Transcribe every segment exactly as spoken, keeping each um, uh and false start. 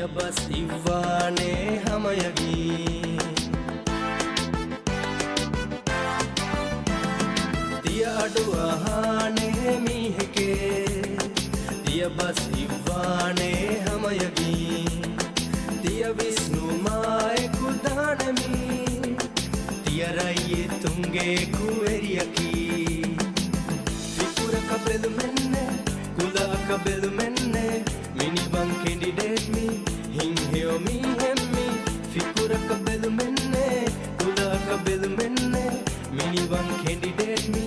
ބަސް އިއްވާނެ ހަމަޔަގީ. ތިޔަ އަޑު އަހާނެ މީހެކޭ. ތިޔަ ބަސް އިއްވާނެ ހަމަޔަގީ. ތިޔަ ވިސްނުމާއެކު ދާނެ މީ. ތިޔަ ރައްޔިތުންގެ ކުވެރިޔަކީ. ފިކުރަކަށް ބެލުމެއްނެ، ކުލައަކަށް ބެލުމެއްނެ. މިނިވަން ކެނޑިޑޭޓް މީ، ހިންހެޔޮ މީހެއްމީ. ފިކުރަކަށް ބެލުމެއްނެ، ކުލައަކަށް ބެލުމެއްނެ. މިނިވަން ކެނޑިޑޭޓް މީ،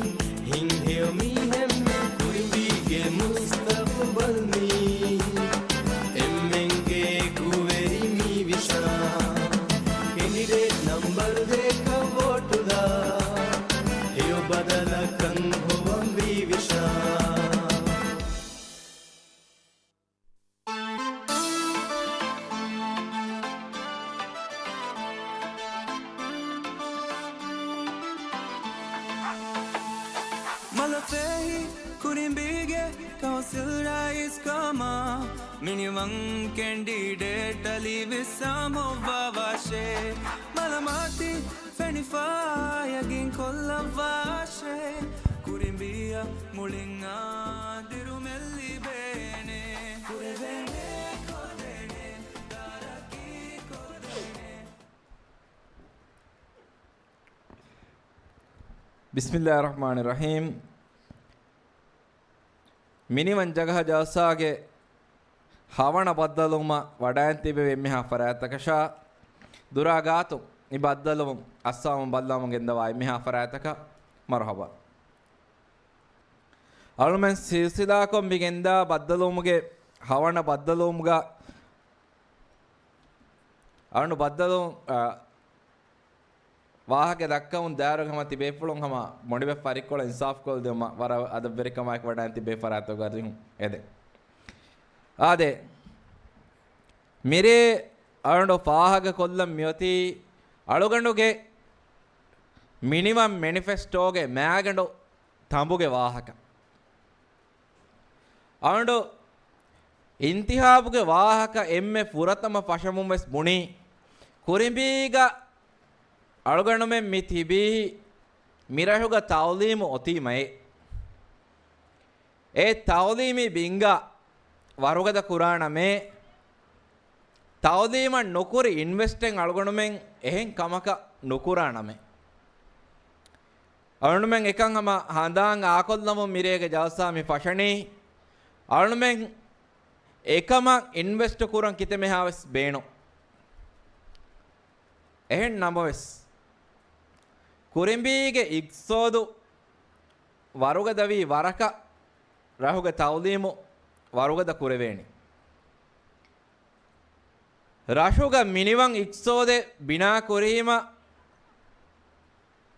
ހިންހެޔޮ މީހެއްމީ. ކުރިނބީގެ މުސްތަޤުބަލް މީ. އެންމެންގެ ކުވެރި މީ ވިސްނާ. ކެނޑިޑޭޓް ނަމްބަރު ދޭކަށް ވޯޓުލާ. ހެޔޮ ބަދަލަކަށް ހޮވަން ވީ ވިސްނާ. މަލަފޭހި ކުރިނބީގެ ކައުންސިލް ރައީސް ކަމަށް މިނިވަން ކެންޑިޑޭޓް އަލީ ވިއްސާމް ހޮއްވާވާށޭ. މަލަމާތި ފެނިފާ ޔަގީން ކޮށްލައްވާށޭ. ކުރިނބީއަށް މުޅިން އާ ދިރުމެއް ލިބޭނެ. ކުރެވޭނެ ކޮށްދޭނެ ތަރައްޤީ ކޮށްދޭނެ. ބިސްމިއްލާހި ރަޙްމާނި ރަޙީމް. މިނިވަން ޖަގަހަ ޖަލްސާގެ ހަވަނަ ބައްދަލުވުމަށް ވަޑައިން ތިބެވި އެންމެހާ ފަރާތްތަކަށާ ދުރާ ގާތު މި ބައްދަލުވުން އައްސަލާމު ބައްލަވަމުން ގެންދަވާ އެންމެހާ ފަރާތްތަކަށް މަރުޙަބާ. އަޅުމެން ސިލްސިލާކޮށް މި ގެންދާ ބައްދަލުވުމުގެ ހަވަނަ ބައްދަލުވުމުގަ އަޅުން ބައްދަލު، އަ، ވާހަކަ ދައްކަމުން ދާއިރުގެ ހަމަ ތިބޭފުޅުން ހަމަ މޮޅިވެ ފަރިއްކޮޅަށް އިންސާފުކޮށްދިއުމަށް ވަރަށް އަދަބުވެރިކަމާއެކު ވަޑައިން ތިބޭ ފަރާތްތަކުގަ އަރިހުން އެދެން. އާދެ، މިރޭ އަޅުން ފާހަގަ ކޮށްލަން މިއޮތީ އަޅުގަނޑުގެ މިނިވަން މެނިފެސްޓޯގެ މާގަނޑު ތަނބުގެ ވާހަކަ. އަޅުގަނޑު އިންތިހާބުގެ ވާހަކަ އެންމެ ފުރަތަމަ ފަށަމުން ވެސް ބުނީ، ކުރިނބީގަ އަޅުގަނޑުމެން މި ތިބީ މި ރަށުގަ ތައުލީމު އޮތީމައޭ. އެ ތައުލީމީ ބިންގަ ވަރުގަދަ ކުރާނަމޭ، ތައުލީމަށް ނުކުރި އިންވެސްޓެއް އަޅުގަނޑުމެން އެހެން ކަމަކަށް ނުކުރާނަމޭ. އަޅުންމެން އެކަން ހަމަ ހަނދާން އާކޮށްލަމުން މިރޭގެ ޖަލްސާ މި ފަށަނީ. އަޅުންމެން އެކަމަށް އިންވެސްޓް ކުރަން ކިތަމެހާވެސް ބޭނުން. އެހެން ނަމަވެސް، ކުރިނބީގެ އިގްތިސޯދު ވަރުގަދަވީ ވަރަކަށް ރަށުގެ ތައުލީމު ވަރުގަދަ ކުރެވޭނީ. ރަށުގަ މިނިވަން އިގްތިސޯދެއް ބިނާ ކުރީމަ،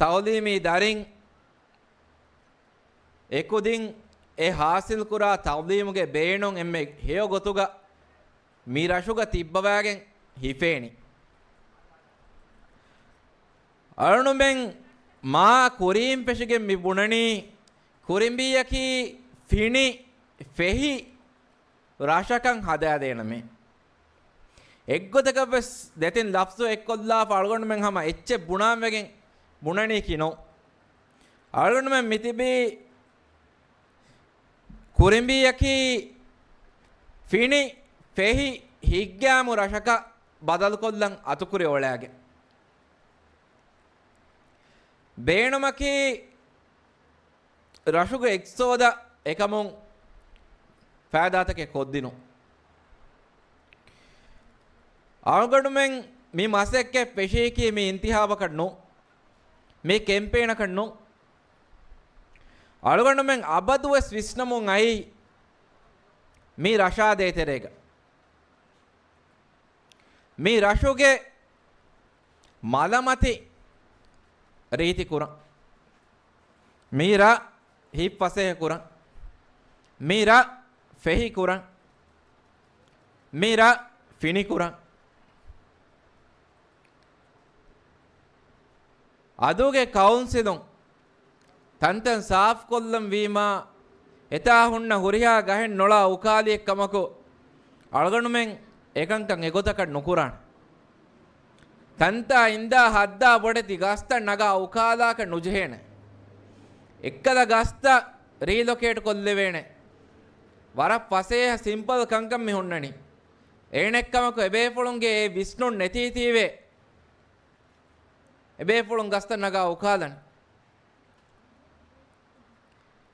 ތައުލީމީ ދަރިން އެކުދިން އެ ހާސިލްކުރާ ތައުލީމުގެ ބޭނުން އެންމެ ހެޔޮ ގޮތުގަ މި ރަށުގަ ތިއްބަވާގެން ހިފޭނީ. އަޅުންމެން މާ ކުރީން ފެށިގެން މި ބުނަނީ، ކުރިނބީއަކީ ފިނި ފެހި ރަށަކަށް ހަދާދޭނަމޭ. އެއްގޮތަކަށްވެސް ދެތިން ލަފްޒު އެއްކޮށްލާފަ އަޅުގަނޑުމެން ހަމަ އެއްޗެއް ބުނާންވެގެން ބުނަނީކީ ނޫން. އަޅުގަނޑުމެން މިތިބީ ކުރިނބީއަކީ ފިނި ފެހި ހިތްގައިމު ރަށަކަށް ބަދަލުކޮށްލަން އަތުކުރި އޮޅާގެން. ބޭނުމަކީ ރަށުގެ އިގްތިސޯދަށް އެކަމުން ފައިދާތަކެއް ކޮށްދިނުން. އަޅުގަނޑުމެން މި މަސައްކަތް ފެށީކީ މި އިންތިހާބަކަށް ނޫން، މި ކެމްޕޭނަކަށް ނޫން. އަޅުގަނޑުމެން އަބަދުވެސް ވިސްނަމުން އައީ މި ރަށާ ދޭތެރޭގަ. މި ރަށުގެ މަލަމަތި ރީތި ކުރަން. މި ރަށް ހިތްފަސޭހަ ކުރަން. މި ރަށް ފެހި ކުރަން. މި ރަށް ފިނި ކުރަން. އަދުގެ ކައުންސިލުން ތަންތަން ސާފުކޮށްލަން ވީމާ، އެތާ ހުންނަ ހުރިހާ ގަހެއް ނޮޅާ އުކާލިއެއްކަމަކު، އަޅުގަނޑުމެން އެކަންކަން އެގޮތަކަށް ނުކުރާނެ. ތަންތާ އިންދާ ހައްދާ ބޮޑެތި ގަސްތައް ނަގާ އުކާލާކަށް ނުޖެހޭނެ. އެއްކަލަ ގަސްތައް ރީލޮކޭޓް ކޮށްލެވޭނެ. ވަރަށް ފަސޭހަ ސިމްޕަލް ކަންކަން މި ހުންނަނީ. އޭނެއްކަމަކު އެބޭފުޅުންގެ އެ ވިސްނުން ނެތީތީވެ އެބޭފުޅުން ގަސްތައް ނަގާ އުކާލަން.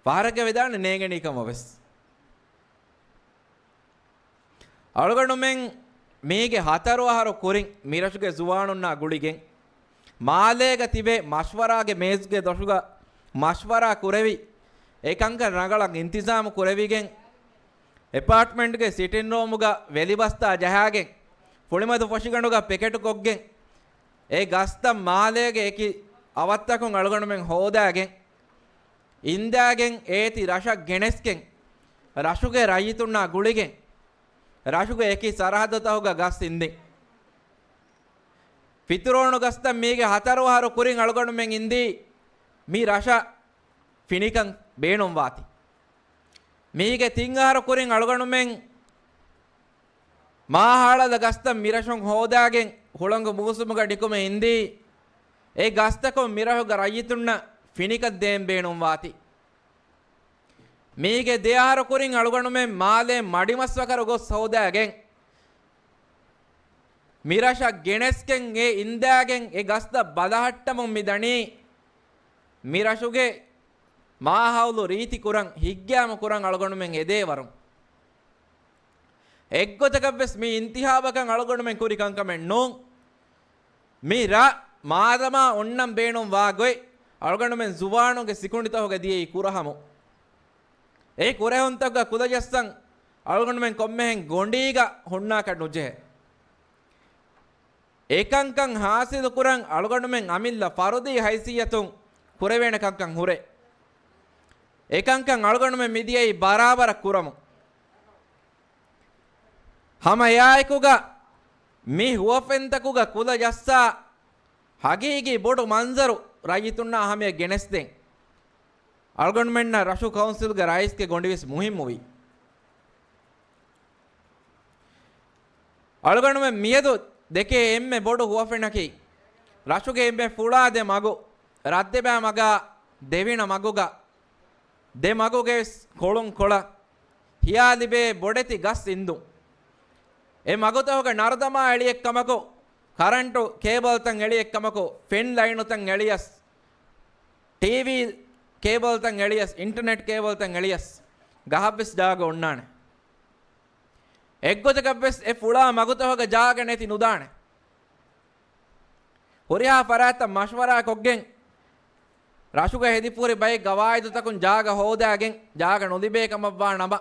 ފަހަރަކަށް ވެދާނެ ނޭނގެނީ ކަމަށް ވެސް. އަޅުގަނޑުމެން މީގެ ހަތަރު އަހަރު ކުރިން މިރަށުގެ ޒުވާނުންނާ ގުޅިގެން، މާލޭގަ ތިބޭ މަޝްވަރާގެ މޭޒުގެ ދޮށުގަ މަޝްވަރާ ކުރެވި، އެ ކަންކަން ރަނގަޅަށް އިންތިޒާމު ކުރެވިގެން، އެޕާޓްމަންޓްގެ ސިޓިން ރޫމުގަ ވެލިބަސްތާ ޖަހާގެން، ފުޅިމަދު ފޮށިގަނޑުގަ ޕެކެޓުކޮށްގެން، އެ ގަސްތައް މާލޭގެ އެކި އަވަށްތަކުން އަޅުގަނޑުމެން ހޯދާގެން، އިންދާގެން އޭތި ރަށަށް ގެނެސްގެން، ރަށުގެ ރައްޔިތުންނާ ގުޅިގެން، ރަށުގެ އެކި ސަރަހައްދުތަކުގަ ގަސް އިންދިން. ފިތުރޯނު ގަސްތައް މީގެ ހަތަރު އަހަރު ކުރިން އަޅުގަނޑުމެން އިންދީ މި ރަށަށް ފިނިކަން ބޭނުންވާތީ. މީގެ ތިން އަހަރު ކުރިން އަޅުގަނޑުމެން މާހާޅަލަ ގަސްތައް މިރަށުން ހޯދާގެން ހުޅަނގު މޫސުމުގަ ނިކުމެ އިންދީ، އެ ގަސްތަކުން މިރަށުގަ ރައްޔިތުންނަށް ފިނިކަން ދޭން ބޭނުންވާތީ. މީގެ ދެ އަހަރު ކުރިން އަޅުގަނޑުމެން މާލޭ މަޑިމަސްވަކަރު ގޮސް ހޯދާގެން، މިރަށަށް ގެނެސްގެން އެ އިންދާގެން އެ ގަސްތައް ބަލަހައްޓަމުން މި ދަނީ، މިރަށުގެ މާހައުލު ރީތި ކުރަން، ހިތްގައިމު ކުރަން އަޅުގަނޑުމެން އެދޭ ވަރުން. އެއްގޮތަކަށްވެސް މި އިންތިހާބަކަށް އަޅުގަނޑުމެން ކުރި ކަންކަމެއް ނޫން. މި ރަށް މާދަމާ އޮންނަން ބޭނުން ވާ ގޮތް އަޅުގަނޑުމެން ޒުވާނުންގެ ސިކުނޑިތަކުގަ ދިޔައީ ކުރަހަމު. އެ ކުރެހުންތަކުގަ ކުލަޖައްސަން އަޅުގަނޑުމެން ކޮންމެހެން ގޮނޑީގަ ހުންނާކަށް ނުޖެހޭ. އެކަންކަން ހާސިލުކުރަން އަޅުގަނޑުމެން އަމިއްލަ ފަރުދީ ހައިސިއްޔަތުން ކުރެވޭނެ ކަންކަން ހުރޭ. އެކަންކަން އަޅުގަނޑުމެން މިދިޔައީ ބަރާބަރަށް ކުރަމު. ހަމަ އެއާއެކުގަ މި ހުވަފެންތަކުގަ ކުލަ ޖައްސާ ހަގީގީ ބޮޑު މަންޒަރު ރައްޔިތުންނާ ހަމަޔަށް ގެނެސްދޭން. އަޅުގަނޑުމެންނަށް ރަށު ކައުންސިލްގެ ރައީސްގެ ގޮނޑިވެސް މުހިއްމުވި. އަޅުގަނޑުމެން މިއަދު ދެކޭ އެންމެ ބޮޑު ހުވަފެނަކީ، ރަށުގެ އެންމެ ފުޅާ ދެ މަގު، ރަށްދެބައި މަގާ ދެވިނަ މަގުގަ، ދެ މަގުގެ ވެސް ކޮޅުން ކޮޅަށް ހިޔާ ލިބޭ ބޮޑެތި ގަސް އިންދުން. އެ މަގުތަކުގަ ނަރުދަމާ އެޅިއެއްކަމަކު، ކަރަންޓު ކޭބަލްތައް އެޅިއެއްކަމަކު، ފެން ލައިނުތައް އެޅިޔަސް، ޓީވީ ކޭބަލްތައް އެޅިޔަސް، އިންޓަނެޓް ކޭބަލްތައް އެޅިޔަސް، ގަހަށްވެސް ޖާގަ އޮންނާނެ. އެއްގޮތަކަށްވެސް އެ ފުޅާ މަގުތަކުގަ ޖާގަ ނެތި ނުދާނެ. ހުރިހާ ފަރާތްތައް މަޝްވަރާ ކޮށްގެން، ރަށުގަ ހެދިފުރި ބައެއް ގަވާއިދުތަކުން ޖާގަ ހޯދާގެން، ޖާގަ ނުލިބޭ ކަމަށްވާ ނަމަ،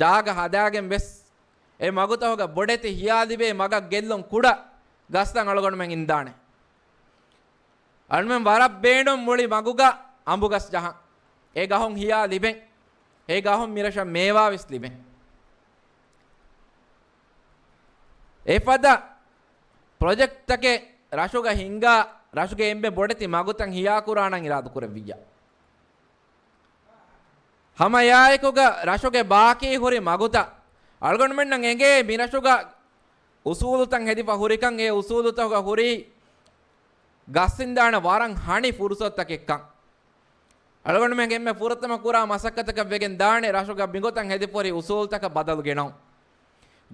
ޖާގަ ހަދާގެން ވެސް، އެ މަގުތަކުގަ ބޮޑެތި ހިޔާލިބޭ މަގަށް ގެއްލުން ކުޑަ ގަސްތައް އަޅުގަނޑުމެން އިންދާނެ. އަޅުމެން ވަރަށް ބޭނުން މުޅި މަގުގަ އަނބުގަސް ޖަހަން. އެ ގަހުން ހިޔާ ލިބެން. އެ ގަހުން މިރަށަށް މޭވާވެސް ލިބެން. އެފަދަ ޕްރޮޖެކްޓްތަކެއް ރަށުގަ ހިންގާ، ރަށުގެ އެންމެ ބޮޑެތި މަގުތައް ހިޔާކުރާނަން އިރާދަކުރެއްވިއްޔާ. ހަމައެއާއެކުގަ ރަށުގެ ބާކީ ހުރި މަގުތައް އަޅުގަނޑުމެންނަށް އެނގޭ މިރަށުގަ އުސޫލުތައް ހެދިފަ ހުރިކަން، އެ އުސޫލުތަކުގަ ހުރީ ގަސް އިންދާނެ ވަރަށް ހަނި ފުރުސަތުތަކެއްކަން. އަޅުގަނޑުމެންގެ އެންމެ ފުރަތަމަ ކުރާ މަސައްކަތަކަށް ވެގެން ދާނެ ރަށުގަ މިގޮތަށް ހެދިފަ ހުރި އުސޫލުތަކަށް ބަދަލު ގެނައުން.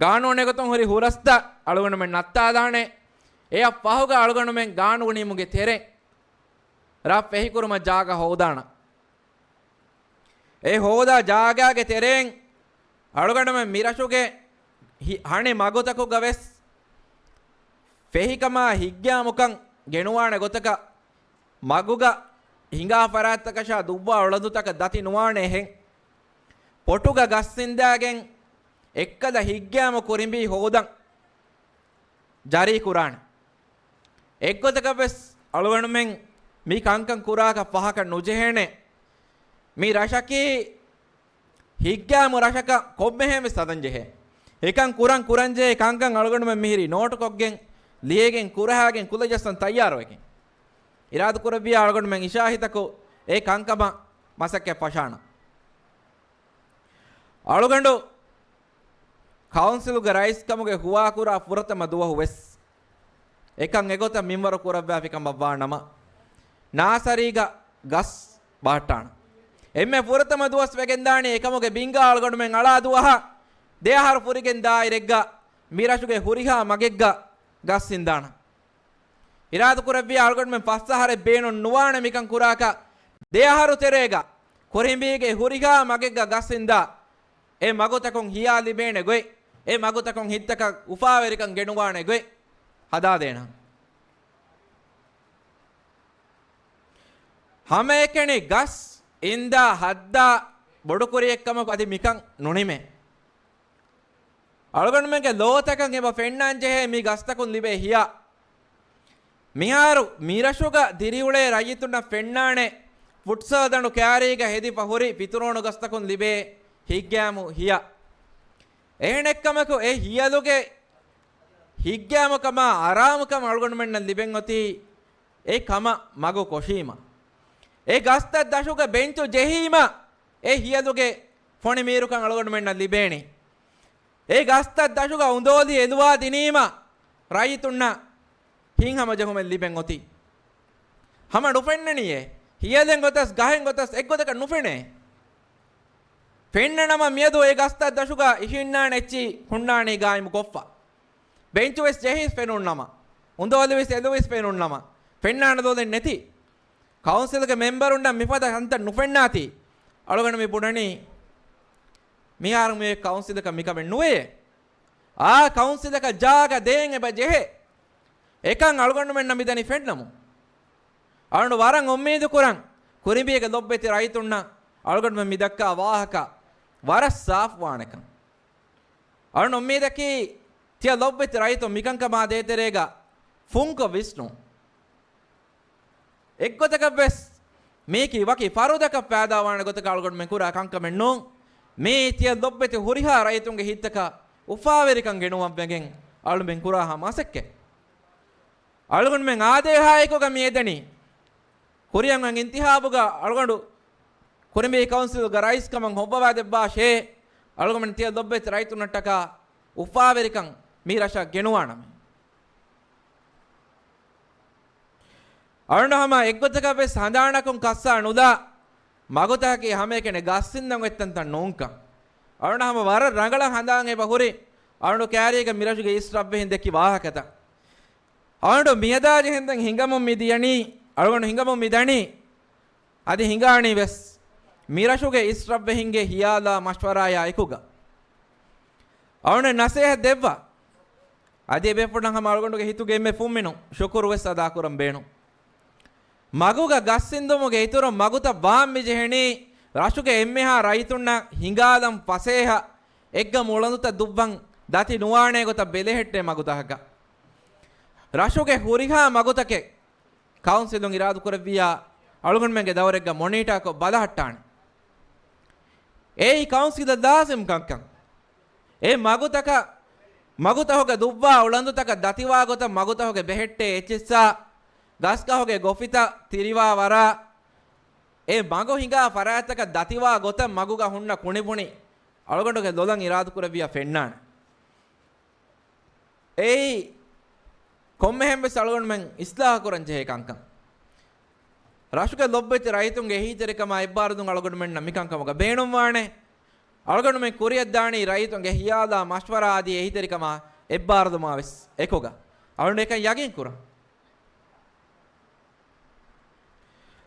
ގާނޫނެއް ގޮތުން ހުރި ހުރަސްތައް އަޅުގަނޑުމެން ނައްތާލާނެ. އެއަށް ފަހުގަ އަޅުގަނޑުމެން ގާނޫނީމުގެ ތެރެއިން ރަށް ފެހިކުރުމަށް ޖާގަ ހޯދާނަން. އެ ހޯދާ ޖާގާގެ ތެރެއިން އަޅުގަނޑުމެން މިރަށުގެ ހި-، ހަނި މަގުތަކުގަ ވެސް ފެހިކަމާ ހިތްގައިމުކަން ގެނުވާނެ ގޮތަކަށް، މަގުގަ ހިނގާ ފަރާތްތަކަށާ ދުއްވާ އުޅަނދުތަކަށް ދަތި ނުވާނެ އެހެން، ޕޮޓުގަ ގަސް އިންދާގެން އެއްކަލަ ހިތްގައިމު ކުރިނބީ ހޯދަން ޖަރީކުރާނެ. އެއްގޮތަކަށް ވެސް އަޅުގަނޑުމެން މި ކަންކަން ކުރާކަށް ފަހަކަށް ނުޖެހޭނެ. މި ރަށަކީ ހިތްގައިމު ރަށަކަށް ކޮންމެހެން ވެސް ހަދަން ޖެހޭ. އެކަން ކުރަން ކުރަން ޖެހޭ ކަންކަން އަޅުގަނޑުމެން މިހިރީ ނޯޓުކޮށްގެން، ލިޔެގެން، ކުރަހާގެން ކުލަޖައްސަން ތައްޔާރުވެގެން. އިރާދަކުރެއްވިޔާ އަޅުގަނޑުމެން އިށާހިތަކު އެ ކަންކަމަށް މަސައްކަތް ފަށާނަން. އަޅުގަނޑު ކައުންސިލުގެ ރައީސްކަމުގެ ހުވާކުރާ ފުރަތަމަ ދުވަހު ވެސް އެކަން އެގޮތަށް މިންވަރު ކުރައްވާފި ކަމަށްވާ ނަމަ، ނާސަރީގަ ގަސް ބަހައްޓާނަން. އެންމެ ފުރަތަމަ ދުވަސް ވެގެންދާނީ އެކަމުގެ ބިންގާ އަޅުގަނޑުމެން އަޅާ ދުވަހަށް ދެ އަހަރު ފުރިގެން ދާއިރެއްގަ މި ރަށުގެ ހުރިހާ މަގެއްގަ ގަސް އިންދާނަން. އިރާދަކުރެއްވިޔާ އަޅުގަނޑުމެން ފަސް އަހަރެއް ބޭނުން ނުވާނެ މިކަން ކުރާކަށް. ދެ އަހަރު ތެރޭގަ ކުރިނބީގެ ހުރިހާ މަގެއްގަ ގަސް އިންދާ އެ މަގުތަކުން ހިޔާ ލިބޭނެ ގޮތް، އެ މަގުތަކުން ހިތްތަކަށް އުފާވެރިކަން ގެނުވާނެ ގޮތް ހަދާދޭނަން. ހަމައެކަނި ގަސް އިންދާ ހައްދާ ބޮޑުކުރިއެއްކަމަކު އަދި މިކަން ނުނިމޭ. އަޅުގަނޑުމެންގެ ލޯތަކަށް އެބަ ފެންނާން ޖެހޭ މި ގަސްތަކުން ލިބޭ ހިޔާ. މިހާރު މިރަށުގަ ދިރިއުޅޭ ރައްޔިތުންނަށް ފެންނާނެ ފުޓްސަލް ދަނޑު ކައިރީގަ ހެދިފަ ހުރި ފިތުރޯނު ގަސްތަކުން ލިބޭ ހިތްގައިމު ހިޔާ. އެހެނެއްކަމަކު އެ ހިޔަލުގެ ހިތްގައިމުކަމާ އަރާމުކަމަށް އަޅުގަނޑުމެންނަށް ލިބެން އޮތީ އެ ކަމަށް މަގު ކޮށީމަ. އެ ގަސްތައް ދަށުގަ ބެންޗު ޖެހީމަ އެ ހިޔަލުގެ ފޮނި މީރުކަން އަޅުގަނޑުމެންނަށް ލިބޭނީ. އެ ގަސްތައް ދަށުގަ އުނދޯލި އެލުވާ ދިނީމަ ރައްޔިތުންނަށް ހިތްހަމަޖެހުމެއް ލިބެން އޮތީ. ހަމަ ނުފެންނަނީއޭ. ހިޔަލެއް ގޮތަސް، ގަހެއް ގޮތަސް އެއްގޮތަކަށް ނުފެނޭ. ފެންނަ ނަމަ މިއަދު އެ ގަސްތައް ދަށުގަ އިށީންނާނެ އެއްޗިހި ހުންނާނީ ގާއިމު ކޮށްފަ. ބެންޗު ވެސް ޖެހީސް ފެނުން ނަމަ، އުނދޯލި ވެސް އެލުވީސް ފެނުން ނަމަ، ފެންނާނެ ދޯލެއް ނެތި. ކައުންސިލްގެ މެމްބަރުންނަށް މިފަދަ ކަންތައް ނުފެންނާތީ. އަޅުގަނޑު މި ބުނަނީ މިހާރު މި ކައުންސިލަކަށް މިކަމެއް ނުވެޔޭ. އާ ކައުންސިލަކަށް ޖާގަ ދޭން އެބަ ޖެހޭ. އެކަން އަޅުގަނޑުމެންނަށް މިދަނީ ފެންނަމުން. އަޅުގަނޑު ވަރަށް އުއްމީދު ކުރަން ކުރިނބީގެ ލޮބުވެތި ރައްޔިތުންނަށް އަޅުގަނޑުމެން މި ދައްކާ ވާހަކަ ވަރަށް ސާފުވާނެކަން. އަޅުގަނޑު އުއްމީދަކީ ތިޔަ ލޮބުވެތި ރައްޔިތުން މިކަންކަމާ ދޭތެރޭގަ ފުންކޮށް ވިސްނުން. އެއްގޮތަކަށްވެސް މީކީ ވަކި ފަރުދަކަށް ފައިދާވާނެ ގޮތަކަށް އަޅުގަނޑުމެން ކުރާ ކަންކަމެއް ނޫން. މީ ތިޔަ ލޮބުވެތި ހުރިހާ ރައްޔިތުންގެ ހިތްތަކަށް އުފާވެރިކަން ގެނުވަން ވެގެން އަޅުގަނޑުމެން ކުރާ ހާ މަސައްކަތް. އަޅުގަނޑުމެން އާދޭހާއެކުގަ މި އެދެނީ. ކުރިއަށް އޮތް އިންތިހާބުގަ އަޅުގަނޑު ކުރިނބީ ކައުންސިލްގެ ރައީސްކަމަށް ހޮއްވަވާ ދެއްވާށޭ، އަޅުގަނޑުމެން ތިޔަ ލޮބުވެތި ރައްޔިތުންނަށްޓަކާ އުފާވެރިކަން މި ރަށަށް ގެނުވާނަމޭ. އަޅުގަނޑު ހަމަ އެއްގޮތަކަށް ވެސް ހަނދާނަކުން ކައްސާ ނުލާ، މަގުތަކަކީ ހަމައެކަނި ގަސް އިންދަން އޮތް ތަންތަން ނޫންކަން. އަޅުގަނޑު ހަމަ ވަރަށް ރަނގަޅަށް ހަނދާން އެބަ ހުރި، އަޅުގަނޑު ކައިރީގަ މި ރަށުގެ އިސް ރަށްވެހިން ދެއްކި ވާހަކަތައް. އަޅުގަނޑު މިއަދާ ޖެހެންދެން ހިނގަމުން މި ދިޔަނީ، އަޅުގަނޑު ހިނގަމުން މި ދަނީ، އަދި ހިނގާނީ ވެސް މި ރަށުގެ އިސް ރަށްވެހިންގެ ހިޔާލާ މަޝްވަރާޔާ އެކުގަ. އަޅުގަނޑު ނަސޭހަތް ދެއްވާ. އަދި އެބޭފުޅުން ހަމަ އަޅުގަނޑުގެ ހިތުގެ އެންމެ ފުންމިނުން ޝުކުރު ވެސް އަދާކުރަން ބޭނުން. މަގުގަ ގަސް އިންދުމުގެ އިތުރުން މަގުތައް ވާން މި ޖެހެނީ، ރަށުގެ އެންމެހާ ރައްޔިތުންނަށް ހިނގާލަން ފަސޭހަ އެއްގަމު އުޅަނދުތައް ދުއްވަން ދަތި ނުވާނޭ ގޮތަށް ބެލެހެއްޓޭ މަގުތަކަކަށް. ރަށުގެ ހުރިހާ މަގުތަކެއް ކައުންސިލުން އިރާދުކުރެއްވިއްޔާ، އަޅުގަނޑުމެންގެ ދައުރެއްގަ މޮނީޓާކޮށް ބަލަހައްޓާނެ. އެއީ ކައުންސިލަށް ލާޒިމް ކަންކަން. އެ މަގުތަކަށް، މަގުތަހުގެ ދުއްވާ އުޅަނދުތަކަށް ދަތިވާ ގޮތަށް މަގުތަހުގެ ބެހެއްޓޭ އެޗްއެސްއާ، ގަސްގަހުގެ ގޮފިތައް ތިރިވާ ވަރާ، އެ މަގު ހިނގާ ފަރާތްތަކަށް ދަތިވާ ގޮތަށް މަގުގަ ހުންނަ ކުނިބުނި އަޅުގަނޑުގެ ލޮލަށް އިރާދުކުރެއްވިޔާ ފެންނާނެ. އެއީ ކޮންމެހެން ވެސް އަޅުގަނޑުމެން އިސްލާހު ކުރަން ޖެހޭ ކަންކަން. ރަށުގެ ލޮބުވެތި ރައްޔިތުންގެ އެހީތެރިކަމާ އެއްބާރުލުން އަޅުގަނޑުމެންނަށް މިކަންކަމުގަ ބޭނުންވާނެ. އަޅުގަނޑުމެން ކުރިއަށްދާނީ ރައްޔިތުންގެ ހިޔާލާ މަޝްވަރާ އަދި އެހީތެރިކަމާ އެއްބާރުލުމާ ވެސް އެކުގަ. އަޅުގަނޑު އެކަން ޔަގީން ކުރަން.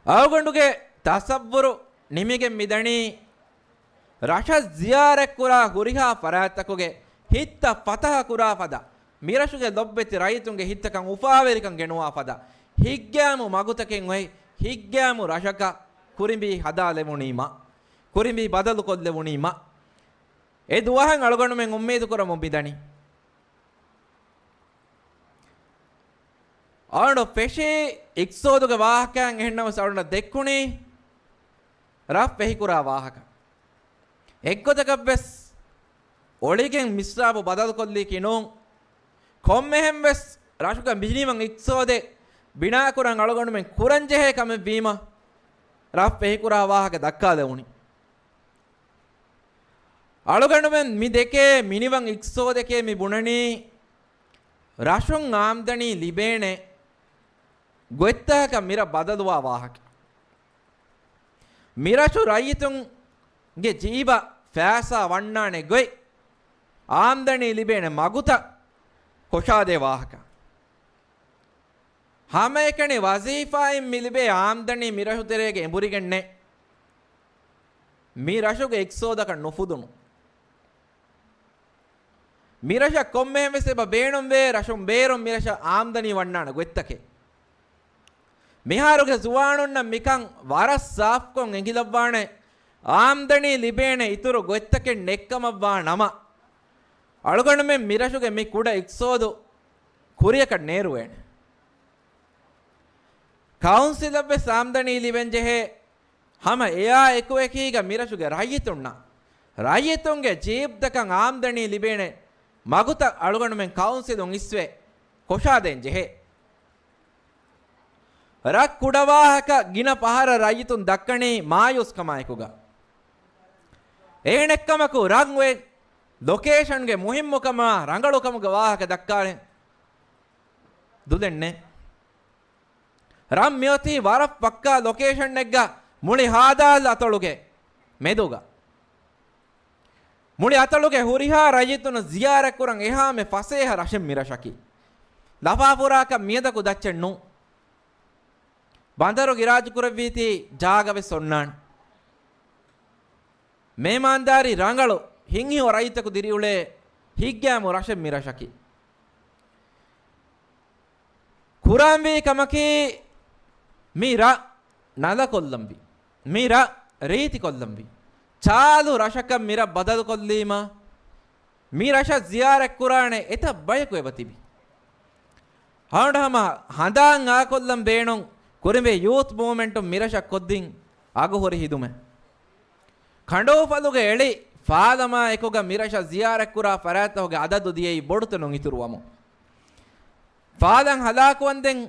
އަޅުގަނޑުގެ ތަސައްވުރު ނިމިގެން މިދަނީ، ރަށަށް ޒިޔާރަތްކުރާ ހުރިހާ ފަރާތްތަކުގެ ހިތްތައް ފަތަހަ ކުރާ ފަދަ، މިރަށުގެ ލޮބުވެތި ރައްޔިތުންގެ ހިތްތަކަށް އުފާވެރިކަން ގެނުވާ ފަދަ، ހިތްގައިމު މަގުތަކެއް އޮތް، ހިތްގައިމު ރަށަކަށް ކުރިނބީ ހަދާލެވުނީމަ، ކުރިނބީ ބަދަލުކޮށްލެވުނީމަ، އެ ދުވަހަށް އަޅުގަނޑުމެން އުއްމީދު ކުރަމުން މިދަނީ. އަޅުގަނޑު ފެށީ އިޤްތިޞާދުގެ ވާހަކައިން އެހެންނަމަވެސް އަޅުގަނޑަށް ދެއްކުނީ ރަށް ފެހިކުރާ ވާހަކަ. އެއްގޮތަކަށްވެސް އޮޅިގެން މިސްރާބު ބަދަލުކޮށްލީކީ ނޫން. ކޮންމެހެންވެސް ރަށުގަ މިނިވަން އިޤްތިޞާދެއް ބިނާކުރަން އަޅުގަނޑުމެން ކުރަންޖެހޭ ކަމެއްވީމަ، ރަށް ފެހިކުރާ ވާހަކަ ދައްކާލެވުނީ. އަޅުގަނޑުމެން މި ދެކޭ މިނިވަން އިޤްތިޞާދަކީ މި ބުނަނީ ރަށުން އާމްދަނީ ލިބޭނެ ގޮތްތަކަކަށް މިރަށް ބަދަލުވާ ވާހަކަ. މިރަށު ރައްޔިތުންގެ ޖީބަށް ފައިސާ ވަންނާނެ ގޮތް، އާމްދަނީ ލިބޭނެ މަގުތައް ކޮށާދޭ ވާހަކަ. ހަމައެކަނި ވަޒީފާއިން މި ލިބޭ އާމްދަނީ މިރަށު ތެރޭގަ އެނބުރިގެންނެއް، މި ރަށުގެ އިޤްތިޞާދަކަށް ނުފުދުނު. މިރަށަށް ކޮންމެހެން ވެސް އެބަ ބޭނުންވޭ، ރަށުން ބޭރުން މިރަށަށް އާމްދަނީ ވަންނާނެ ގޮތްތަކެއް. މިހާރުގެ ޒުވާނުންނަށް މިކަން ވަރަށް ސާފުކޮށް އެނގިލައްވާނެ، އާމްދަނީ ލިބޭނެ އިތުރު ގޮތްތަކެއް ނެއްކަމަށްވާ ނަމަ، އަޅުގަނޑުމެން މިރަށުގެ މި ކުޑަ އިޤްތިޞާދު ކުރިޔަކަށް ނޭރުވޭނެ. ކައުންސިލަށްވެސް އާމްދަނީ ލިބެން ޖެހޭ، ހަމަ އެއާ އެކުއެކީގަ މިރަށުގެ ރައްޔިތުންނަށް، ރައްޔިތުންގެ ޖީބްތަކަށް އާމްދަނީ ލިބޭނެ މަގުތައް އަޅުގަނޑުމެން ކައުންސިލުން އިސްވެ ކޮށާދޭން ޖެހޭ. ރަށް ކުޑަވާހަކަ ގިނަ ފަހަރަށް ރައްޔިތުން ދައްކަނީ މާޔޫސްކަމާއެކުގަ. އެހެނެއްކަމަކު ރަށް އޮތް ލޮކޭޝަންގެ މުހިއްމުކަމާ ރަނގަޅުކަމުގެ ވާހަކަ ދައްކާލެން ދުލެއް ނެތް. ރަށް މިއޮތީ ވަރަށް ފައްކާ ލޮކޭޝަންއެއްގަ މުޅި ހާދާލް އަތޮޅުގެ މެދުގަ. މުޅި އަތޮޅުގެ ހުރިހާ ރައްޔިތުންނަށް ޒިޔާރަތްކުރަން އެހާމެ ފަސޭހަ ރަށެއް މިރަށަކީ. ލަފާފުރާކަށް މިއަދަކު ދައްޗެއް ނޫން. ބަނދަރު އިރާދަކުރެއްވީތީ ޖާގަވެސް އޮންނާނެ. މޭމާންދާރީ ރަނގަޅު ހިތްހެޔޮ ރައްޔިތަކު ދިރިއުޅޭ ހިތްގައިމު ރަށެއް މިރަށަކީ. ކުރަންވީ ކަމަކީ މި ރަށް ނަލަކޮށްލަންވީ. މި ރަށް ރީތިކޮށްލަންވީ. ޗާލު ރަށަކަށް މި ރަށް ބަދަލުކޮށްލީމަ، މި ރަށަށް ޒިޔާރަތްކުރާނެ އެތައް ބަޔަކު އެބަތިބި. ހަމަ ހަނދާން އާކޮށްލަން ބޭނުން ކުރިންވެ ޔޫތު މޫވްމެންޓުން މިރަށަށް ކޮށްދިން އަގުހުރި ހިދުމަތް. ކަނޑޫފަލުގެ އެޅި ފާލަމާ އެކުގަ މިރަށަށް ޒިޔާރަތްކުރާ ފަރާތްތަކުގެ އަދަދު ދިޔައީ ބޮޑުތަނުން އިތުރުވަމުން. ފާލަން ހަލާކުވަންދެން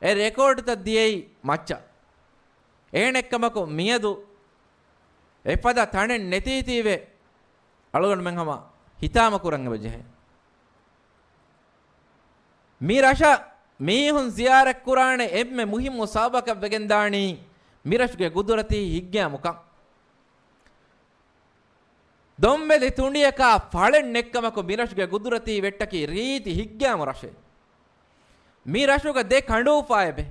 އެ ރެކޯޑުތައް ދިޔައީ މައްޗަށް. އެހެނެއްކަމަކު މިއަދު އެފަދަ ތަނެއް ނެތީތީވެ އަޅުގަނޑުމެން ހަމަ ހިތާމަކުރަން އެބަޖެހޭ. މި ރަށަށް މީހުން ޒިޔާރަތްކުރާނެ އެންމެ މުހިއްމު ސަބަބަކަށް ވެގެންދާނީ މިރަށުގެ ގުދުރަތީ ހިތްގައިމުކަން. ދޮންވެލި ތުނޑިއަކާ ފަޅެއް ނެއްކަމަކު މިރަށުގެ ގުދުރަތީ ވެއްޓަކީ ރީތި ހިތްގައިމު ރަށެއް. މި ރަށުގަ ދެ ކަނޑޫފާ އެބެ.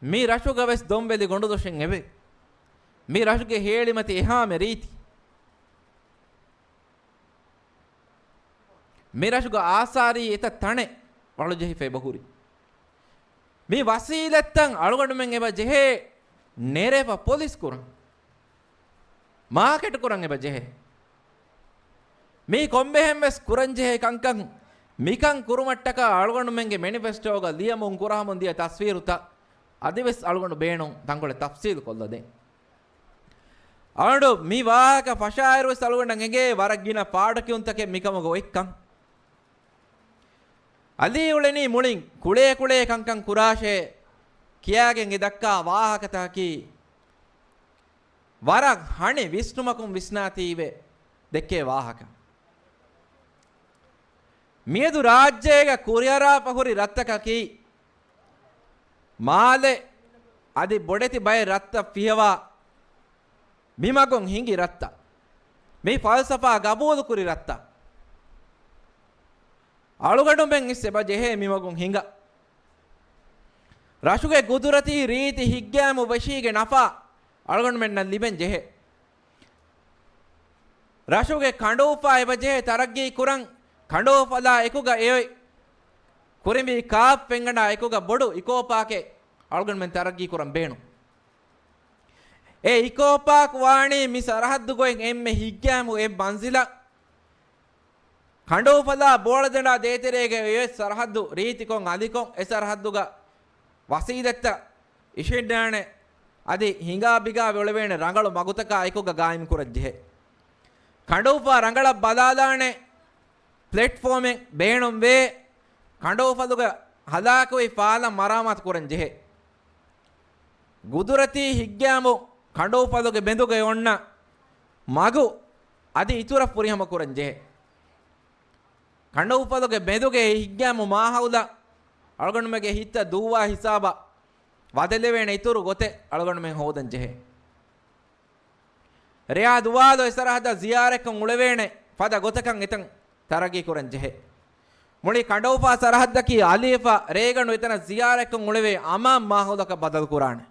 މި ރަށުގަ ވެސް ދޮންވެލި ގޮނޑުދޮށެއް އެބެ. މި ރަށުގެ ހޭޅިމަތި އެހާމެ ރީތި. މި ރަށުގަ އާސާރީ އެތައް ތަނެއް ވަޅުޖެހިފަ އެބަހުރި. މި ވަސީލަތްތައް އަޅުގަނޑުމެން އެބަ ޖެހޭ ނެރެފަ ޕޮލިސް ކުރަން. މާކެޓް ކުރަން އެބަ ޖެހޭ. މީ ކޮންމެހެން ވެސް ކުރަން ޖެހޭ ކަންކަން. މިކަން ކުރުމަށްޓަކާ އަޅުގަނޑުމެންގެ މެނިފެސްޓޯގަ ލިޔަމުން ކުރަހަމުން ދިޔަ ތަސްވީރުތައް އަދިވެސް އަޅުގަނޑު ބޭނުން ތަންކޮޅެއް ތަފްސީލު ކޮށްލަދޭން. އަޅުގަނޑު މި ވާހަކަ ފަށާއިރުވެސް އަޅުގަނޑަށް އެނގޭ ވަރަށް ގިނަ ފާޑުކިޔުންތަކެއް މިކަމުގަ އޮތްކަން. އަލީ އުޅެނީ މުޅިން ކުޅޭ ކުޅޭ ކަންކަން ކުރާށޭ ކިޔާގެން އެ ދައްކާ ވާހަކަތަކަކީ ވަރަށް ހަނި ވިސްނުމަކުން ވިސްނާތީވެ ދެއްކޭ ވާހަކަ. މިއަދު ރާއްޖޭގަ ކުރިއަރާފަ ހުރި ރަށްތަކަކީ މާލެ އަދި ބޮޑެތި ބައެއް ރަށްތައް ފިޔަވާ މި މަގުން ހިނގި ރަށްތައް. މި ފަލްސަފާ ގަބޫލުކުރި ރަށްތައް. އަޅުގަނޑުމެން އިސް އެބަ ޖެހޭ މި މަގުން ހިނގަ. ރަށުގެ ގުދުރަތީ ރީތި ހިތްގައިމު ވެށީގެ ނަފާ އަޅުގަނޑުމެންނަށް ލިބެން ޖެހޭ. ރަށުގެ ކަނޑޫފާ އެބަ ޖެހޭ ތަރައްގީ ކުރަން، ކަނޑޫފަލާ އެކުގަ އެއޮތް ކުރިންވީ ކާފް ފެންގަނޑާ އެކުގަ ބޮޑު އިކޯ ޕާކެއް އަޅުގަނޑުމެން ތަރައްގީ ކުރަން ބޭނުން. އެ އިކޯ ޕާކް ވާނީ މި ސަރަހައްދުގައި އެންމެ ހިތްގައިމު އެއް މަންޒިލަށް. ކަނޑޫފަލާ ބޯޅަދަނޑާ ދޭތެރޭގައި އޮތް ސަރަހައްދު ރީތިކޮށް އަލިކޮށް، އެ ސަރަހައްދުގަ ވަސީލަތްތައް އިށެންނާނެ، އަދި ހިނގާ ބިގާ އުޅެވޭނެ ރަނގަޅު މަގުތަކާ އެކުގަ ގާއިމް ކުރަންޖެހޭ. ކަނޑޫފާ ރަނގަޅަށް ބަލާލާނެ ޕްލެޓްފޯމެއް ބޭނުންވޭ. ކަނޑޫފަލުގަ ހަލާކުވި ފާލަން މަރާމާތު ކުރަން ޖެހޭ. ގުދުރަތީ ހިތްގައިމު ކަނޑޫފަލުގެ ބެނދުގައި އޮންނަ މަގު އަދި އިތުރަށް ފުރިހަމަ ކުރަން ޖެހޭ. ކަނޑުއުފަލުގެ މެދުގެ ހިތްގައިމު މާހައުލަށް އަޅުގަނޑުމެގެ ހިތަށް ދޫވާ ހިސާބަށް ބަދަލެވޭނެ އިތުރު ގޮތެއް އަޅުގަނޑުމެން ހޯދަން ޖެހޭ. ރެޔާ ދުވާލު އެ ސަރަހައްދަށް ޒިޔާރަތްކޮށް އުޅެވޭނެ ފަދަ ގޮތަކަށް އެތަން ތަރައްގީ ކުރަން ޖެހޭ. މުޅި ކަނޑުއުފާ ސަރަހައްދަކީ އަލިއެފަ ރޭގަނޑު އެތަނަށް ޒިޔާރަތްކޮށް އުޅެވޭ އަމާން މާހައުލަކަށް ބަދަލު ކުރާނެ.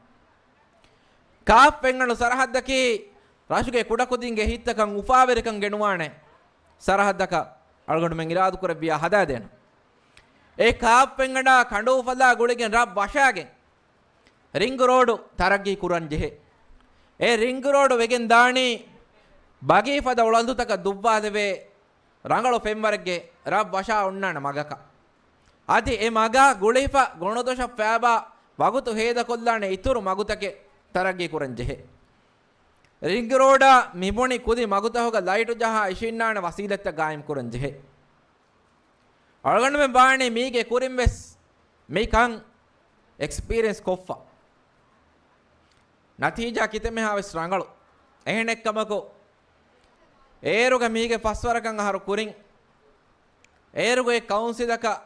ކާފް ފެންގަނޑު ސަރަހައްދަކީ ރަށުގެ ކުޑަކުދިންގެ ހިތްތަކަށް އުފާވެރިކަން ގެނުވާނެ ސަރަހައްދަކަށް އަޅުގަނޑުމެން އިރާދަކުރެއްވިޔާ ހަދާދޭނަން. އެ ކާފް ފެންގަނޑާ ކަނޑުއުފަލާ ގުޅިގެން ރަށް ވަށާގެން ރިންގް ރޯޑު ތަރައްގީ ކުރަން ޖެހޭ. އެ ރިންގް ރޯޑު ވެގެން ދާނީ ބަގީ ފަދަ އުޅަނދުތަކަށް ދުއްވާލެވޭ ރަނގަޅު ފެންވަރެއްގެ ރަށް ވަށާ އޮންނާނެ މަގަކަށް. އަދި އެ މަގާ ގުޅިފަ ގޮނޑުދޮށަށް ފައިބާ ވަގުތު ހޭދަކޮށްލާނެ އިތުރު މަގުތަކެއް ތަރައްގީ ކުރަން ޖެހޭ. ރިންގް ރޯޑާ މިބުނި ކުދި މަގުތަހުގަ ލައިޓު ޖަހާ އިށީންނާނެ ވަސީލަތްތައް ގާއިމް ކުރަން ޖެހޭ. އަޅުގަނޑުމެން ވާނީ މީގެ ކުރިން ވެސް މިކަން އެކްސްޕީރިއެންސް ކޮށްފަ. ނަތީޖާ ކިތަންމެހާ ވެސް ރަނގަޅު. އެހެނެއްކަމަކު، އޭރުގަ މީގެ ފަސްވަރަކަށް އަހަރު ކުރިން، އޭރުގެ ކައުންސިލަކަށް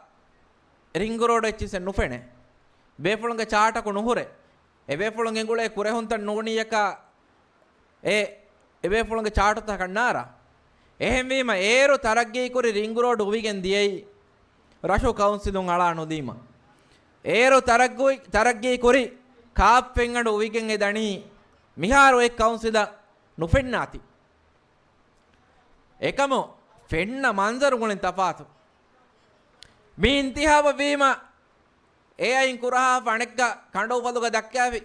ރިންގް ރޯޑް އެއްޗިސެއް ނުފެނޭ. ބޭފުޅުންގެ ޗާޓަކު ނުހުރޭ. އެ ބޭފުޅުން ގެންގުޅޭ ކުރެހުންތައް ނޫނިއްޔަކާ އެ އެބޭފުޅުންގެ ޗާޓުތަކަށް ނާރާ. އެހެންވީމަ، އޭރު ތަރައްގީކުރި ރިންގް ރޯޑު އުވިގެން ދިޔައީ ރަށު ކައުންސިލުން އަޅާ ނުލީމަ. އޭރު ތަރައްގު-، ތަރައްގީކުރި ކާފް ފެންގަނޑު އުވިގެން އެ ދަނީ މިހާރު އެ ކައުންސިލަށް ނުފެންނާތީ. އެކަމު ފެންނަ މަންޒަރު މުޅިން ތަފާތު. މި އިންތިހާބަށް ވީމަ، އޭ އައިން ކުރަހާފަ އަނެއްކާ ކަނޑުއުފަލުގަ ދައްކާފި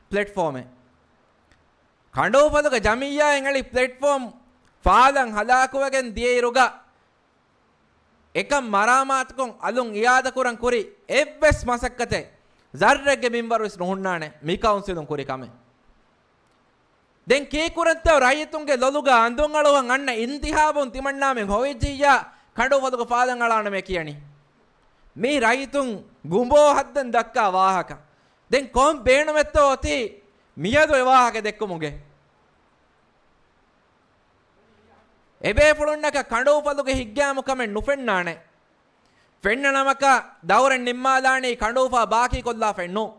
ޕްލެޓްފޯމެއް. ކަނޑުއުފަލުގެ ޖަމިއްޔާއިން އެޅި ޕްލެޓްފޯމް ފާލަން ހަލާކުވެގެން ދިޔައިރުގަ، އެކަން މަރާމާތުކޮށް އަލުން އިއާދަކުރަން ކުރި އެއްވެސް މަސައްކަތެއް ޒައްރެއްގެ މިންވަރުވެސް ނުހުންނާނެ މި ކައުންސިލުން ކުރި ކަމެއް. ދެން ކީއްކުރަންތޯ ރައްޔިތުންގެ ލޮލުގަ އަނދުން އަޅުވަން އަންނަ އިންތިހާބުން ތިމަންނާމެން ހޮވިއްޖިއްޔާ ކަނޑުއުފަލުގަ ފާލަން އަޅާނަމޭ ކިޔަނީ. މީ ރައްޔިތުން ގުނބޯ ހައްދަން ދައްކާ ވާހަކަ. ދެން ކޮން ބޭނުމެއްތޯ އޮތީ މިއަދު އެ ވާހަކަ ދެއްކުމުގެ؟ އެބޭފުޅުންނަކަށް ކަނޑުއުފަލުގެ ހިތްގައިމު ކަމެއް ނުފެންނާނެ. ފެންނަ ނަމަކަށް ދައުރެއް ނިންމާލާނީ ކަނޑުއުފާ ބާކީކޮށްލާފައެއް ނޫން.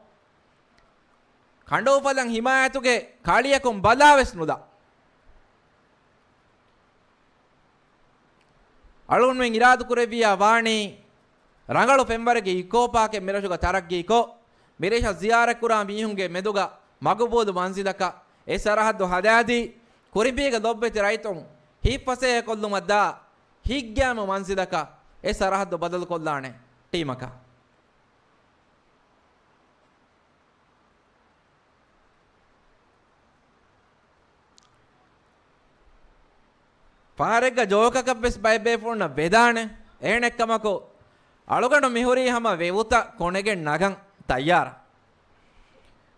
ކަނޑުއުފަލަށް ހިމާޔަތުގެ ކަޅިއަކުން ބަލާވެސް ނުލާ. އަޅުގަނޑުމެން އިރާދަކުރެއްވިޔާ ވާނީ، ރަނގަޅު ފެންވަރެއްގެ އިކޯ ޕާކެއް މިރަށުގަ ތަރައްގީކޮށް، މިރަށަށް ޒިޔާރަތްކުރާ މީހުންގެ މެދުގަ މަގުބޫލު މަންޒިލަކަށް އެ ސަރަހައްދު ހަދާދީ، ކުރިނބީގެ ލޮބުވެތި ރައްޔިތުން ހިތްފަސޭހަކޮށްލުމަށްދާ ހިތްގައިމު މަންޒިލަކަށް އެ ސަރަހައްދު ބަދަލުކޮށްލާނެ ޓީމަކަށް. ފަހަރެއްގަ ޖޯކަކަށްވެސް ބައެއް ބޭފުޅުންނަށް ވެދާނެ. އެހެނެއްކަމަކު، އަޅުގަނޑު މިހުރީ ހަމަ ވެވުތައް ކޮނެގެން ނަގަން ތައްޔާރަށް.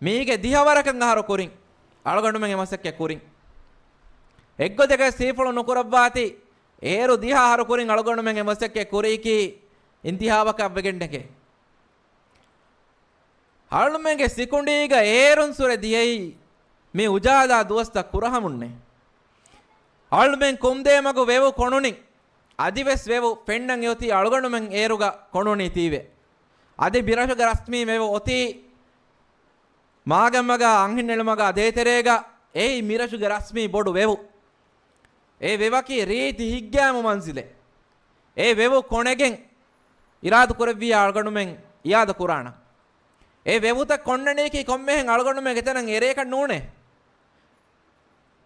މީގެ ދިހަވަރަކަށް އަހަރު ކުރިން އަޅުގަނޑުމެން އެ މަސައްކަތް ކުރިން. އެއްގޮތެއްގަ ސީފުޅު ނުކުރައްވާތީ، އޭރު ދިހަ އަހަރު ކުރިން އަޅުގަނޑުމެން އެ މަސައްކަތް ކުރީކީ އިންތިހާބަކަށް ވެގެންނެކޭ. އަޅުމެންގެ ސިކުނޑީގަ އޭރުންސުރެ ދިޔައީ މި އުޖާލާ ދުވަސްތައް ކުރަހަމުންނޭ. އަޅުމެން ކުންދޭމަގު ވެވު ކޮނުނިން، އަދިވެސް ވެވު ފެންނަން އެއޮތީ އަޅުގަނޑުމެން އޭރުގަ ކޮނުނީތީވެ. އަދި މިރަށުގެ ރަސްމީ ވެވު އޮތީ މާގަންމަގާ އަންހެންނެޅުމަގާ ދޭތެރޭގަ. އެއީ މިރަށުގެ ރަސްމީ ބޮޑު ވެވު. އެ ވެވަކީ ރީތި ހިތްގައިމު މަންޒިލެއް. އެ ވެވު ކޮނެގެން އިރާދަ ކުރެއްވިޔާ އަޅުގަނޑުމެން އިއާދަ ކުރާނަން. އެ ވެވުތައް ކޮންނަނީކީ ކޮންމެހެން އަޅުގަނޑުމެން އެތަނަށް އެރޭކަށް ނޫނޭ.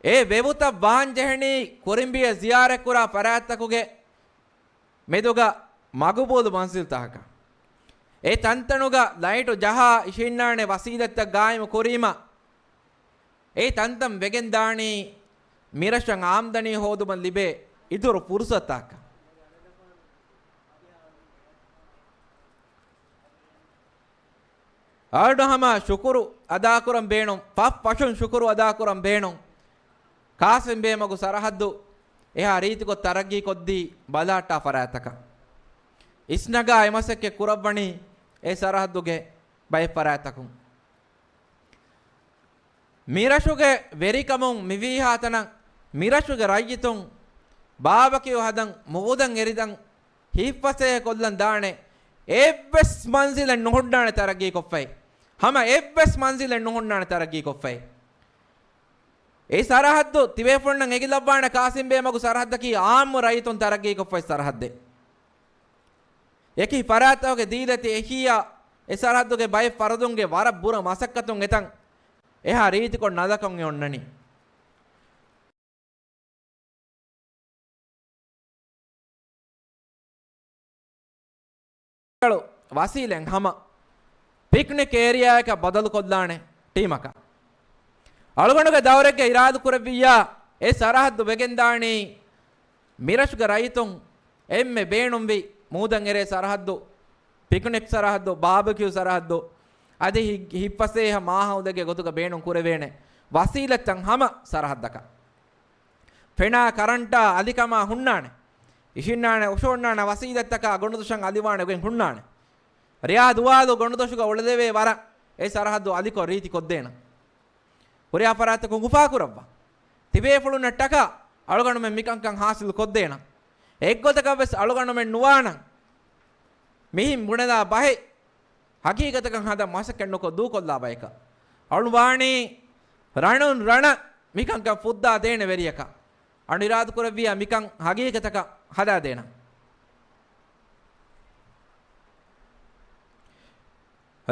އެ ވެވުތައް ވާން ޖެހެނީ ކުރިނބީއަށް ޒިޔާރަތްކުރާ ފަރާތްތަކުގެ މެދުގަ މަގުބޫލު މަންޒިލްތަކަކަށް. އެ ތަންތަނުގަ ލައިޓު ޖަހާ އިށީންނާނެ ވަސީލަތްތައް ގާއިމު ކުރީމަ، އެ ތަންތަން ވެގެން ދާނީ މިރަށަށް އާމްދަނީ ހޯދުމަށް ލިބޭ އިތުރު ފުރުސަތުތަކަކަށް. އަޅުގަނޑު ހަމަ ޝުކުރު އަދާކުރަން ބޭނުން، ފަށް ފަށުން ޝުކުރު އަދާކުރަން ބޭނުން. ކާސިމްބޭމަގު ސަރަހައްދު އެހާ ރީތިކޮށް ތަރައްގީކޮށްދީ ބަލަހައްޓާ ފަރާތްތަކަށް. އިސްނަގާ އެ މަސައްކަތް ކުރައްވަނީ އެ ސަރަހައްދުގެ ބައެއް ފަރާތްތަކުން. މިރަށުގެ ވެރިކަމުން މިވީހާތަނަށް މިރަށުގެ ރައްޔިތުން ބާބަކިއު ހަދަން މޫދަށް އެރިދަން ހިތްފަސޭހަކޮށްލަން ދާނެ އެއްވެސް މަންޒިލެއް ނުހުންނާނެ ތަރައްގީކޮށްފައި. ހަމަ އެއްވެސް މަންޒިލެއް ނުހުންނާނެ ތަރައްގީކޮށްފައި. އެ ސަރަހައްދު ތިބޭފުޅުންނަށް އެނގިލައްވާނެ ޤާސިމްބޭ މަގު ސަރަހައްދަކީ އާއްމު ރައްޔިތުން ތަރައްގީކޮށްފައި ސަރަހައްދެއް. އެކި ފަރާތްތަކުގެ ދީލަތި އެހީއާ އެ ސަރަހައްދުގެ ބައެއް ފަރުދުންގެ ވަރަށް ބުރަ މަސައްކަތުން އެތަން އެހާ ރީތިކޮށް ނަލަކޮށް އެ އޮންނަނީ. ވަސީލެއް ހަމަ ޕިކްނިކް އޭރިއާއަކަށް ބަދަލުކޮށްލާނެ ޓީމަކަށް. އަޅުގަނޑުގެ ދައުރެއްގެ އިރާދަކުރެއްވިއްޔާ، އެ ސަރަހައްދު ވެގެންދާނީ މިރަށުގެ ރައްޔިތުން އެންމެ ބޭނުންވި މޫދަށް އެރޭ ސަރަހައްދު، ޕިކްނިކް ސަރަހައްދު، ބާބެކިއު ސަރަހައްދު، އަދި ހި-، ހިތްފަސޭހަ މާހައުލެއްގެ ގޮތުގަ ބޭނުން ކުރެވޭނެ ވަސީލަތްތައް ހަމަ ސަރަހައްދަކަށް. ފެނާ ކަރަންޓާ އަލިކަމާ ހުންނާނެ. އިށިންނާނެ އޮށޯންނާނެ ވަސީލަތްތަކާ ގޮނޑުދޮށަށް އަލިވާނެ ގޮތް ހުންނާނެ. ރެޔާ ދުވާލު ގޮނޑުދޮށުގަ އުޅެލެވޭ ވަރަށް އެ ސަރަހައްދު އަލިކޮށް ރީތި ކޮށްދޭނަން. ހުރިހާ ފަރާތަކުން އުފާކުރައްވާ. ތިބޭފުޅުންނަށްޓަކާ އަޅުގަނޑުމެން މިކަންކަން ހާސިލު ކޮށްދޭނަން. އެއްގޮތަކަށްވެސް އަޅުގަނޑުމެން ނުވާނަން. މިހިން ބުނެލާ ބަހެއް ހަގީގަތަކަށް ހަދަން މަސައްކަތް ނުކޮށް ދޫކޮށްލާ ބަޔަކަށް. އަޅު ވާނީ ރަނުން ރަނަށް މިކަންކަން ފުއްދާ ދޭނެ ވެރިޔަކަށް. އަޅު އިރާދަކުރެއްވިޔާ މިކަން ހަގީގަތަކަށް ހަދާދޭނަން.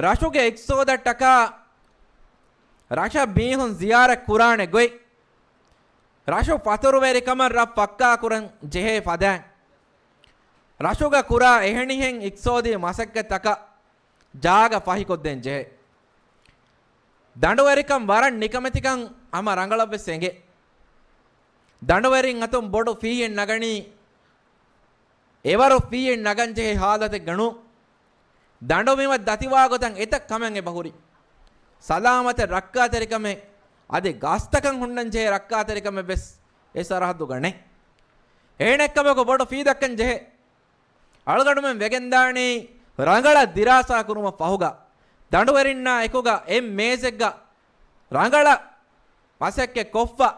ރަށުގެ އިޤްތިޞާދަށްޓަކާ ރަށަށް މީހުން ޒިޔާރަތް ކުރާނެ ގޮތް، ރަށު ފަތުރުވެރިކަމަށް ރަށް ފައްކާކުރަން ޖެހޭ ފަދައިން، ރަށުގަ ކުރާ އެހެނިހެން އިޤްތިޞާދީ މަސައްކަތްތަކަށް ޖާގަ ފަހިކޮށްދޭން ޖެހޭ. ދަނޑުވެރިކަން ވަރަށް ނިކަމެތިކަން ހަމަ ރަނގަޅަށްވެސް އެނގޭ. ދަނޑުވެރިން އަތުން ބޮޑު ފީއެއް ނަގަނީ އެވަރު ފީއެއް ނަގަން ޖެހޭ ހާލަތެއްގަ ނޫން. ދަނޑު މިވަ ދަތިވާ ގޮތަށް އެތައް ކަމެއް އެބަ ހުރި. ސަލާމަތެއް ރައްކާތެރިކަމެއް އަދި ގަސްތަކަށް ހުންނަން ޖެހޭ ރައްކާތެރިކަމެއް ވެސް އެ ސަރަހައްދުގަ ނެތް. އެހެނެއްކަމަކު ބޮޑު ފީ ދައްކަން ޖެހޭ. އަޅުގަނޑުމެން ވެގެންދާނީ ރަނގަޅަށް ދިރާސާ ކުރުމަށް ފަހުގަ، ދަނޑުވެރިންނާ އެކުގަ އެއް މޭޒެއްގަ ރަނގަޅަށް މަސައްކަތް ކޮށްފަ،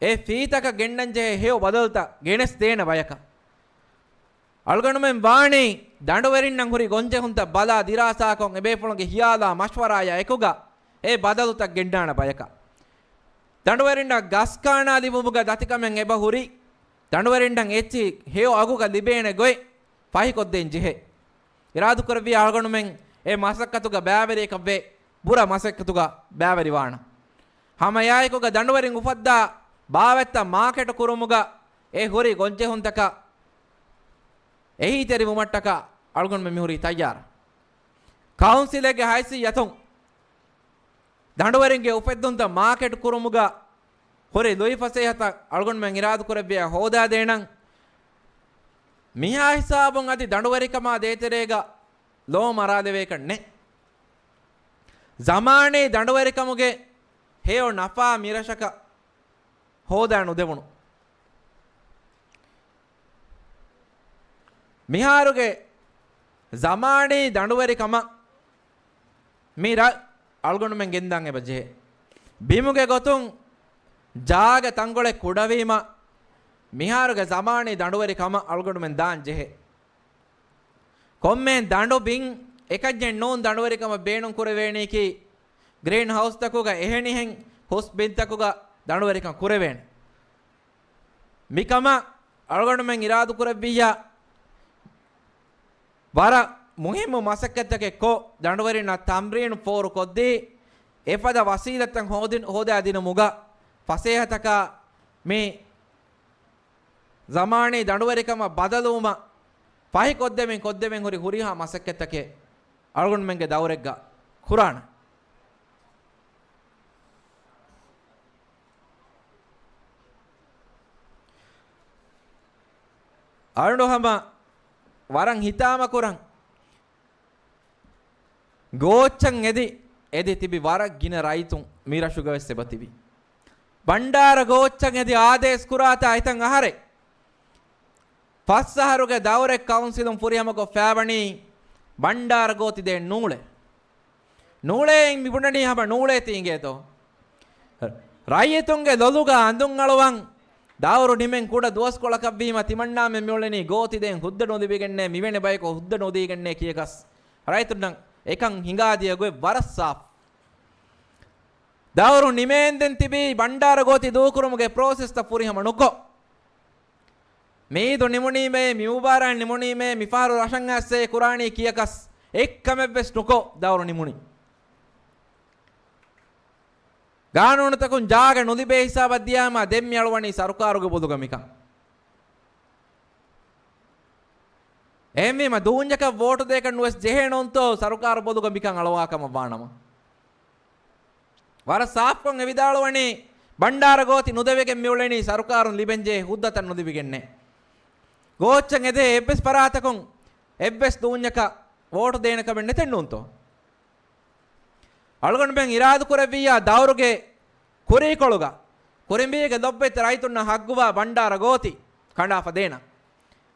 އެ ފީތަކަށް ގެންނަން ޖެހޭ ހެޔޮ ބަދަލުތައް ގެނެސް ދޭނެ ބަޔަކަށް. އަޅުގަނޑުމެން ވާނީ ދަނޑުވެރިންނަށް ހުރި ގޮންޖެހުންތައް ބަލާ ދިރާސާކޮށް، އެބޭފުޅުންގެ ހިޔާލާ މަޝްވަރާޔާ އެކުގަ އެ ބަދަލުތައް ގެންނާނެ ބަޔަކަށް. ދަނޑުވެރިންނަށް ގަސް ކާނާ ލިބުމުގަ ދަތިކަމެއް އެބަ ހުރި، ދަނޑުވެރިންނަށް އެއްޗިހި ހެޔޮ އަގުގަ ލިބޭނެ ގޮތް ފަހިކޮށްދޭން ޖެހޭ. އިރާދަކުރެއްވިޔާ އަޅުގަނޑުމެން އެ މަސައްކަތުގަ ބައިވެރިޔަކަށްވެ، ބުރަ މަސައްކަތުގަ ބައިވެރިވާނަން. ހަމަ އެއާއެކުގަ ދަނޑުވެރިން އުފައްދާ ބާވަތްތައް މާކެޓު ކުރުމުގަ އެ ހުރި ގޮންޖެހުންތަކަށް އެހީތެރިވުމަށްޓަކާ އަޅުގަނޑުމެން މިހުރީ ތައްޔާރަށް. ކައުންސިލެއްގެ ހައިސިއްޔަތުން ދަނޑުވެރިންގެ އުފެއްދުންތައް މާކެޓު ކުރުމުގަ ހުރި ލުއިފަސޭހަތައް އަޅުގަނޑުމެން އިރާދަކުރެއްވިޔާ ހޯދާދޭނަން. މިހާ ހިސާބުން އަދި ދަނޑުވެރިކަމާ ދޭތެރޭގަ ލޯ މަރާލެވޭކަށް ނެތް. ޒަމާނީ ދަނޑުވެރިކަމުގެ ހެޔޮ ނަފާ މިރަށަކަށް ހޯދާ ނުދެވުނު. މިހާރުގެ ޒަމާނީ ދަނޑުވެރިކަމަށް މި ރަށް އަޅުގަނޑުމެން ގެންދާން އެބަ ޖެހޭ. ބިމުގެ ގޮތުން ޖާގަ ތަންގޮޅެއް ކުޑަވީމަ، މިހާރުގެ ޒަމާނީ ދަނޑުވެރި ކަމަށް އަޅުގަނޑުމެން ދާން ޖެހޭ. ކޮންމެ ދަނޑު ބިން އެކަންޏެއް ނޫން ދަނޑުވެރިކަމަށް ބޭނުން ކުރެވޭނީކީ، ގްރީން ހައުސްތަކުގަ އެހެނިހެން ހުސް ބިންތަކުގަ ދަނޑުވެރިކަން ކުރެވޭނެ. މިކަމަށް އަޅުގަނޑުމެން އިރާދުކުރެއްވިއްޔާ، ވަރަށް މުހިއްމު މަސައްކަތްތަކެއް ކޮށް، ދަނޑުވެރިންނަށް ތަމްރީނު ފޯރުކޮށްދީ، އެފަދަ ވަސީލަތްތައް ހޯދިން، ހޯދާދިނުމުގަ ފަސޭހަތަކާ މި ޒަމާނީ ދަނޑުވެރިކަމަށް ބަދަލުވުމަށް ފަހިކޮށްދެމިން ކޮށްދެމިން ހުރި ހުރިހާ މަސައްކަތްތަކެއް އަޅުގަނޑުމެންގެ ދައުރެއްގަ ކުރާނަން. އަޅުގަނޑު ހަމަ ވަރަށް ހިތާމަކުރަން. ގޯއްޗަށް އެދި، އެދި ތިބި ވަރަށް ގިނަ ރައްޔިތުން މި ރަށުގަވެސް އެބަތިބި. ބަންޑާރަ ގޯއްޗަށް އެދި އާދޭސް ކުރާތާ އެތަން އަހަރެއް. ފަސް އަހަރުގެ ދައުރެއް ކައުންސިލުން ފުރިހަމަކޮށް ފައިވަނީ ބަންޑާރަ ގޯތި ދޭން ނޫޅެ. ނޫޅޭ މި ބުނަނީ ހަމަ ނޫޅޭ ތީ އިނގޭތޯ. ރައްޔިތުންގެ ލޮލުގަ އަނދުން އަޅުވަން. ދައުރު ނިމެން ކުޑަ ދުވަސްކޮޅަކަށްވީމަ ތިމަންނާމެން މިއުޅެނީ ގޯތި ދޭން ހުއްދަ ނުލިބިގެންނޭ، މިވެނި ބަޔަކު ހުއްދަ ނުދީގެންނޭ ކިޔަކަސް ރައްޔިތުންނަށް އެކަން ހިނގާދިޔަ ގޮތް ވަރަށް ސާފު. ދައުރު ނިމޭންދެން ތިބީ ބަންޑާރަ ގޯތި ދޫކުރުމުގެ ޕްރޮސެސްތައް ފުރިހަމަ ނުކޮށް، މިއީދު ނިމުނީމޭ، މި މުބާރާތް ނިމުނީމޭ، މިފަހަރު ރަށަށް އައްސޭ ކުރާނީ ކިޔަކަސް އެއްކަމެއްވެސް ނުކޮށް ދައުރު ނިމުނީ. ގާނޫނުތަކުން ޖާގަ ނުލިބޭ ހިސާބަށް ދިޔާމަ ދެން މި އަޅުވަނީ ސަރުކާރުގެ ބޮލުގަ މިކަން. އެހެންވީމަ ދޫންޏަކަށް ވޯޓު ދޭކަށް ނުވެސް ޖެހޭނޫންތޯ ސަރުކާރު ބޮލުގަ މިކަން އަޅުވާ ކަމަށް ވާނަމަ. ވަރަށް ސާފުކޮށް އެ ވިދާޅުވަނީ، ބަންޑާރަ ގޯތި ނުދެވިގެން މިއުޅެނީ ސަރުކާރުން ލިބެންޖެހޭ ހުއްދަތައް ނުލިބިގެންނޭ. ގޯއްޗަށް އެދޭ އެއްވެސް ފަރާތަކުން އެއްވެސް ދޫންޏަކަށް ވޯޓު ދޭނެ ކަމެއް ނެތެއްނޫންތޯ؟ އަޅުގަނޑުމެން އިރާދަކުރެއްވިއްޔާ ދައުރުގެ ކުރީކޮޅުގަ ކުރިނބީގެ ލޮބުވެތި ރައްޔިތުންނަށް ހައްގުވާ ބަންޑާރަ ގޯތި ކަނޑާފަ ދޭނަން.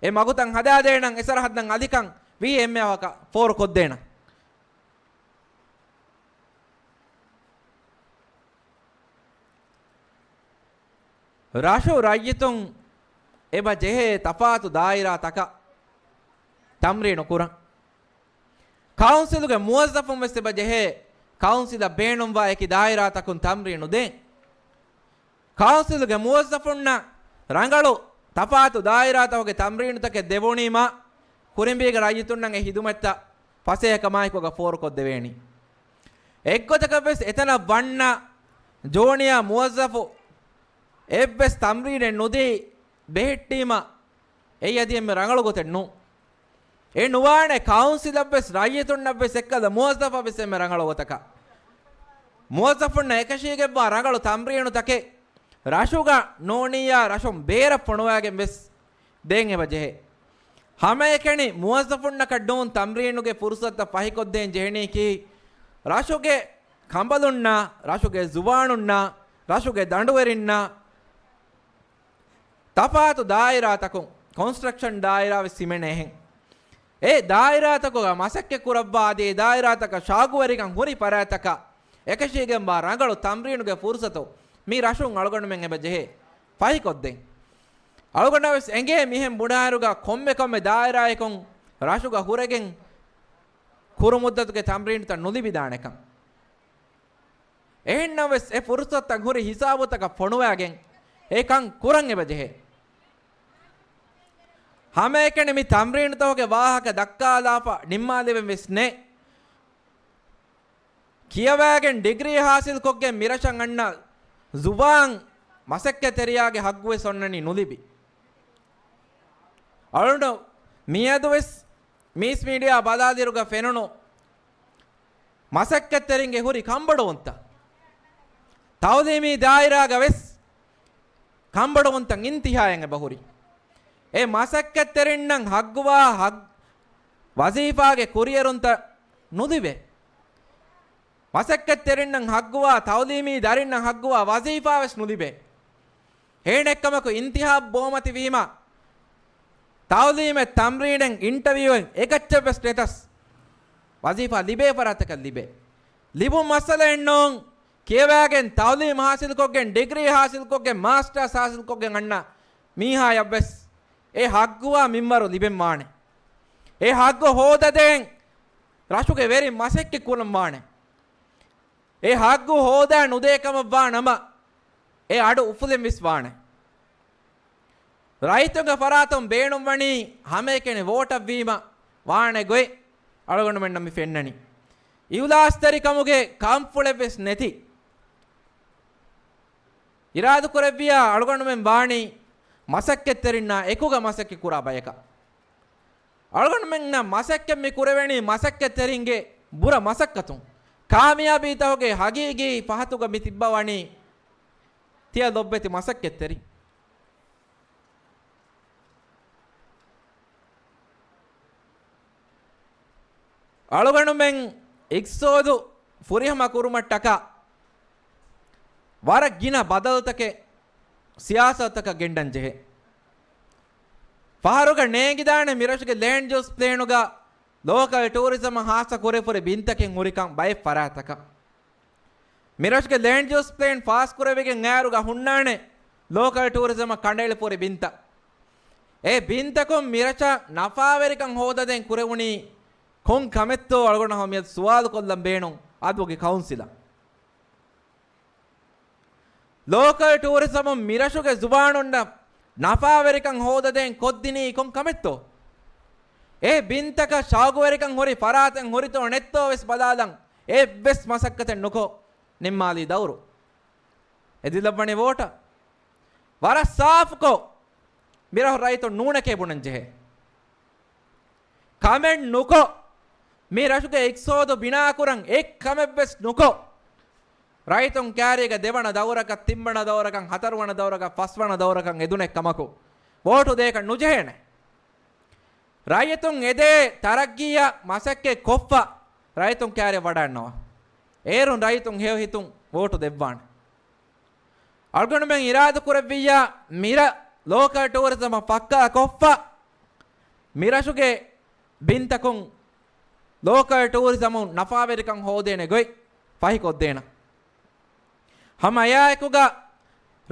އެ މަގުތައް ހަދާދޭނަން، އެ ސަރަހައްދަށް އަލިކަން ވީ އެންމެ އަވަހަކަށް ފޯރުކޮށްދޭނަން. ރަށު ރައްޔިތުން އެބަ ޖެހޭ ތަފާތު ދާއިރާތަކަށް ތަމްރީނު ކުރަން. ކައުންސިލުގެ މުވައްޒަފުން ވެސް އެބަ ޖެހޭ ކައުންސިލަށް ބޭނުންވާ އެކި ދާއިރާތަކުން ތަމްރީނު ދޭން. ކައުންސިލުގެ މުވައްޒަފުންނަށް ރަނގަޅު ތަފާތު ދާއިރާތަކުގެ ތަމްރީނުތަކެއް ދެވުނީމަ، ކުރިނބީގެ ރައްޔިތުންނަށް އެ ހިދުމަތްތައް ފަސޭހަކަމާއެކުގަ ފޯރުކޮށްދެވޭނީ. އެއްގޮތަކަށްވެސް އެތަނަށް ވަންނަ ޖޫނިއާ މުވައްޒަފު އެއްވެސް ތަމްރީނެއް ނުދީ ބެހެއްޓީމަ، އެއީ އަދި އެންމެ ރަނގަޅު ގޮތެއް ނޫން. އެ ނުވާނެ ކައުންސިލަށްވެސް ރައްޔިތުންނަށްވެސް އެއްކަލަ މުވައްޒަފަށްވެސް އެންމެ ރަނގަޅު ގޮތަކަށް. މުވައްޒަފުންނަށް އެކަށީގެންވާ ރަނގަޅު ތަމްރީނުތަކެއް ރަށުގަ ނޫނިއްޔާ ރަށުން ބޭރަށް ފޮނުވާގެން ވެސް ދޭން އެބަ ޖެހޭ. ހަމައެކަނި މުވައްޒަފުންނަކަށް ނޫން ތަމްރީނުގެ ފުރުސަތުތައް ފަހިކޮށްދޭން ޖެހެނީކީ، ރަށުގެ ކަނބަލުންނާ، ރަށުގެ ޒުވާނުންނާ، ރަށުގެ ދަނޑުވެރިންނާ، ތަފާތު ދާއިރާތަކުން، ކޮންސްޓްރަކްޝަން ދާއިރާ ވެސް ހިމެނޭހެން. އެ ދާއިރާތަކުގަ މަސައްކަތް ކުރައްވާ އަދި އެ ދާއިރާތަކަށް ޝައުގުވެރިކަން ހުރި ފަރާތްތަކަށް އެކަށީގެންވާ ރަނގަޅު ތަމްރީނުގެ ފުރުސަތު މި ރަށުން އަޅުގަނޑުމެން އެބަ ޖެހޭ ފަހިކޮށްދޭން. އަޅުގަނޑަށް ވެސް އެނގޭ މިހެން ބުނާއިރުގަ ކޮންމެ ކޮންމެ ދާއިރާއަކުން ރަށުގަ ހުރެގެން ކުރު މުއްދަތުގެ ތަމްރީނުތައް ނުލިބިދާނެކަން. އެހެންނަމަވެސް، އެ ފުރުސަތުތައް ހުރި ހިސާބުތަކަށް ފޮނުވާގެން އެ ކަން ކުރަން އެބަ ޖެހޭ. ހަމައެކަނި މި ތަމްރީނުތަކުގެ ވާހަކަ ދައްކާލާފަ ނިންމާލެވެން ވެސް ނެތް. ކިޔަވާގެން ޑިގްރީ ހާސިލްކޮށްގެން މިރަށަށް އަންނަ ޒުވާން މަސައްކަތްތެރިޔާގެ ހައްގުވެސް އޮންނަނީ ނުލިބި. އަޅުގަނޑު މިއަދުވެސް މީސް މީޑިއާ ބަލާލިއިރުގަ ފެނުނު މަސައްކަތްތެރިންގެ ހުރި ކަންބޮޑުވުންތައް. ތައުލީމީ ދާއިރާގަ ވެސް ކަންބޮޑުވުންތައް އިންތިހާއަށް އެބަ ހުރި. އެ މަސައްކަތްތެރިންނަށް ހައްގުވާ ހައް-، ވަޒީފާގެ ކުރިއެރުންތައް ނުލިބޭ. މަސައްކަތްތެރިންނަށް ހައްގުވާ، ތައުލީމީ ދަރިންނަށް ހައްގުވާ ވަޒީފާ ވެސް ނުލިބޭ. ހޭނެއްކަމަކު އިންތިހާބު ބޯމަތިވީމަ، ތައުލީމެއް، ތަމްރީނެއް، އިންޓަވިއުއެއް އެކައްޗެއްވެސް ނެތަސް، ވަޒީފާ ލިބޭ ފަރާތަކަށް ލިބޭ. ލިބުން މައްސަލައެއް ނޫން. ކިޔަވާގެން، ތައުލީމް ހާސިލްކޮށްގެން، ޑިގްރީ ހާސިލްކޮށްގެން، މާސްޓާސް ހާސިލްކޮށްގެން އަންނަ މީހާޔަށްވެސް އެ ހައްގުވާ މިންވަރު ލިބެން ވާނެ. އެ ހައްގު ހޯދަދޭން ރަށުގެ ވެރިން މަސައްކަތް ކުރަން ވާނެ. އެ ހައްގު ހޯދާ ނުދޭ ކަމަށް ވާ ނަމަ، އެ އަޑު އުފުލެން ވެސް ވާނެ. ރައްޔިތުންގެ ފަރާތުން ބޭނުންވަނީ ހަމައެކަނި ވޯޓަށް ވީމަ ވާނެ ގޮތް އަޅުގަނޑުމެންނަށް މި ފެންނަނީ. އިހުލާސްތެރިކަމުގެ ކަންފުޅެއް ވެސް ނެތި. އިރާދަކުރެއްވިޔާ އަޅުގަނޑުމެން ވާނީ މަސައްކަތްތެރިންނާ އެކުގަ މަސައްކަތް ކުރާ ބަޔަކަށް. އަޅުގަނޑުމެންނަށް މަސައްކަތް މި ކުރެވެނީ މަސައްކަތްތެރިންގެ ބުރަ މަސައްކަތުން. ކާމިޔާބީތަކުގެ ހަގީގީ ފަހަތުގަ މި ތިއްބަވަނީ ތިޔަ ލޮބްވެތި މަސައްކަތްތެރިން. އަޅުގަނޑުމެން އިގްސޯދު ފުރިހަމަ ކުރުމަށްޓަކާ ވަރަށް ގިނަ ބަދަލުތަކެއް ސިޔާސަތުތަކަށް ގެންޑަން ޖެހޭ. ފަހަރުގަ ނޭނގިދާނެ މިރަށުގެ ލޭންޑް ޔޫސް ޕްލޭނުގަ ލޯކަލް ޓޫރިޒަމަށް ހާއްސަ ކުރެފުރި ބިންތަކެއް ހުރިކަން ބައެއް ފަރާތަކަށް. މިރަށުގެ ލޭންޑް ޔޫސް ޕްލޭން ފާސްކުރެވިގެން އައިރުގަ ހުންނާނެ ލޯކަލް ޓޫރިޒަމަށް ކަނޑައެޅިފަ ހުރި ބިންތައް. އެ ބިންތަކުން މިރަށަށް ނަފާވެރިކަން ހޯދަދޭން ކުރެވުނީ ކޮން ކަމެއްތޯ އަޅުގަނޑަށް ހަމަ މިއަދު ސުވާލު ކޮށްލަން ބޭނުން އަދުގެ ކައުންސިލަށް. ލޯކަލް ޓޫރިޒަމުން މިރަށުގެ ޒުވާނުންނަށް ނަފާވެރިކަން ހޯދަދޭން ކޮށްދިނީ ކޮން ކަމެއްތޯ؟ އެ ބިންތަކަށް ޝައުގުވެރިކަން ހުރި ފަރާތެއް ހުރިތޯ ނެތްތޯ ވެސް ބަލާލަން އެއްވެސް މަސައްކަތެއް ނުކޮށް ނިންމާލީ ދައުރު. އެދިލައްވަނީ ވޯޓަށް. ވަރަށް ސާފުކޮށް މިރަށު ރައްޔިތުން ނޫނެކޭ ބުނަން ޖެހޭ. ކަމެއް ނުކޮށް، މި ރަށުގެ އިޤްތިޞާދު ބިނާކުރަން އެއް ކަމެއްވެސް ނުކޮށް، ރައްޔިތުން ކާރީގަ ދެވަނަ ދައުރަކަށް، ތިންވަނަ ދައުރަކަށް، ހަތަރުވަނަ ދައުރަކަށް، ފަސްވަނަ ދައުރަކަށް އެދުނެއްކަމަކު، ވޯޓު ދޭކަށް ނުޖެހޭނެ. ރައްޔިތުން އެދޭ ތަރައްގީއަށް މަސައްކަތް ކޮށްފަ، ރައްޔިތުން ކާރިއަށް ވަޑައިންނަވާ. އޭރުން ރައްޔިތުން ހެޔޮ ހިތުން ވޯޓު ދެއްވާނެ. އަޅުގަނޑުމެން އިރާދަކުރެއްވިއްޔާ، މިރަށް ލޯކަލް ޓޫރިޒަމަށް ފައްކާ ކޮށްފަ، މިރަށުގެ ބިންތަކުން ލޯކަލް ޓޫރިޒަމުން ނަފާވެރިކަން ހޯދޭނެ ގޮތް ފަހިކޮށްދޭނަން. ހަމަ އެއާއެކުގަ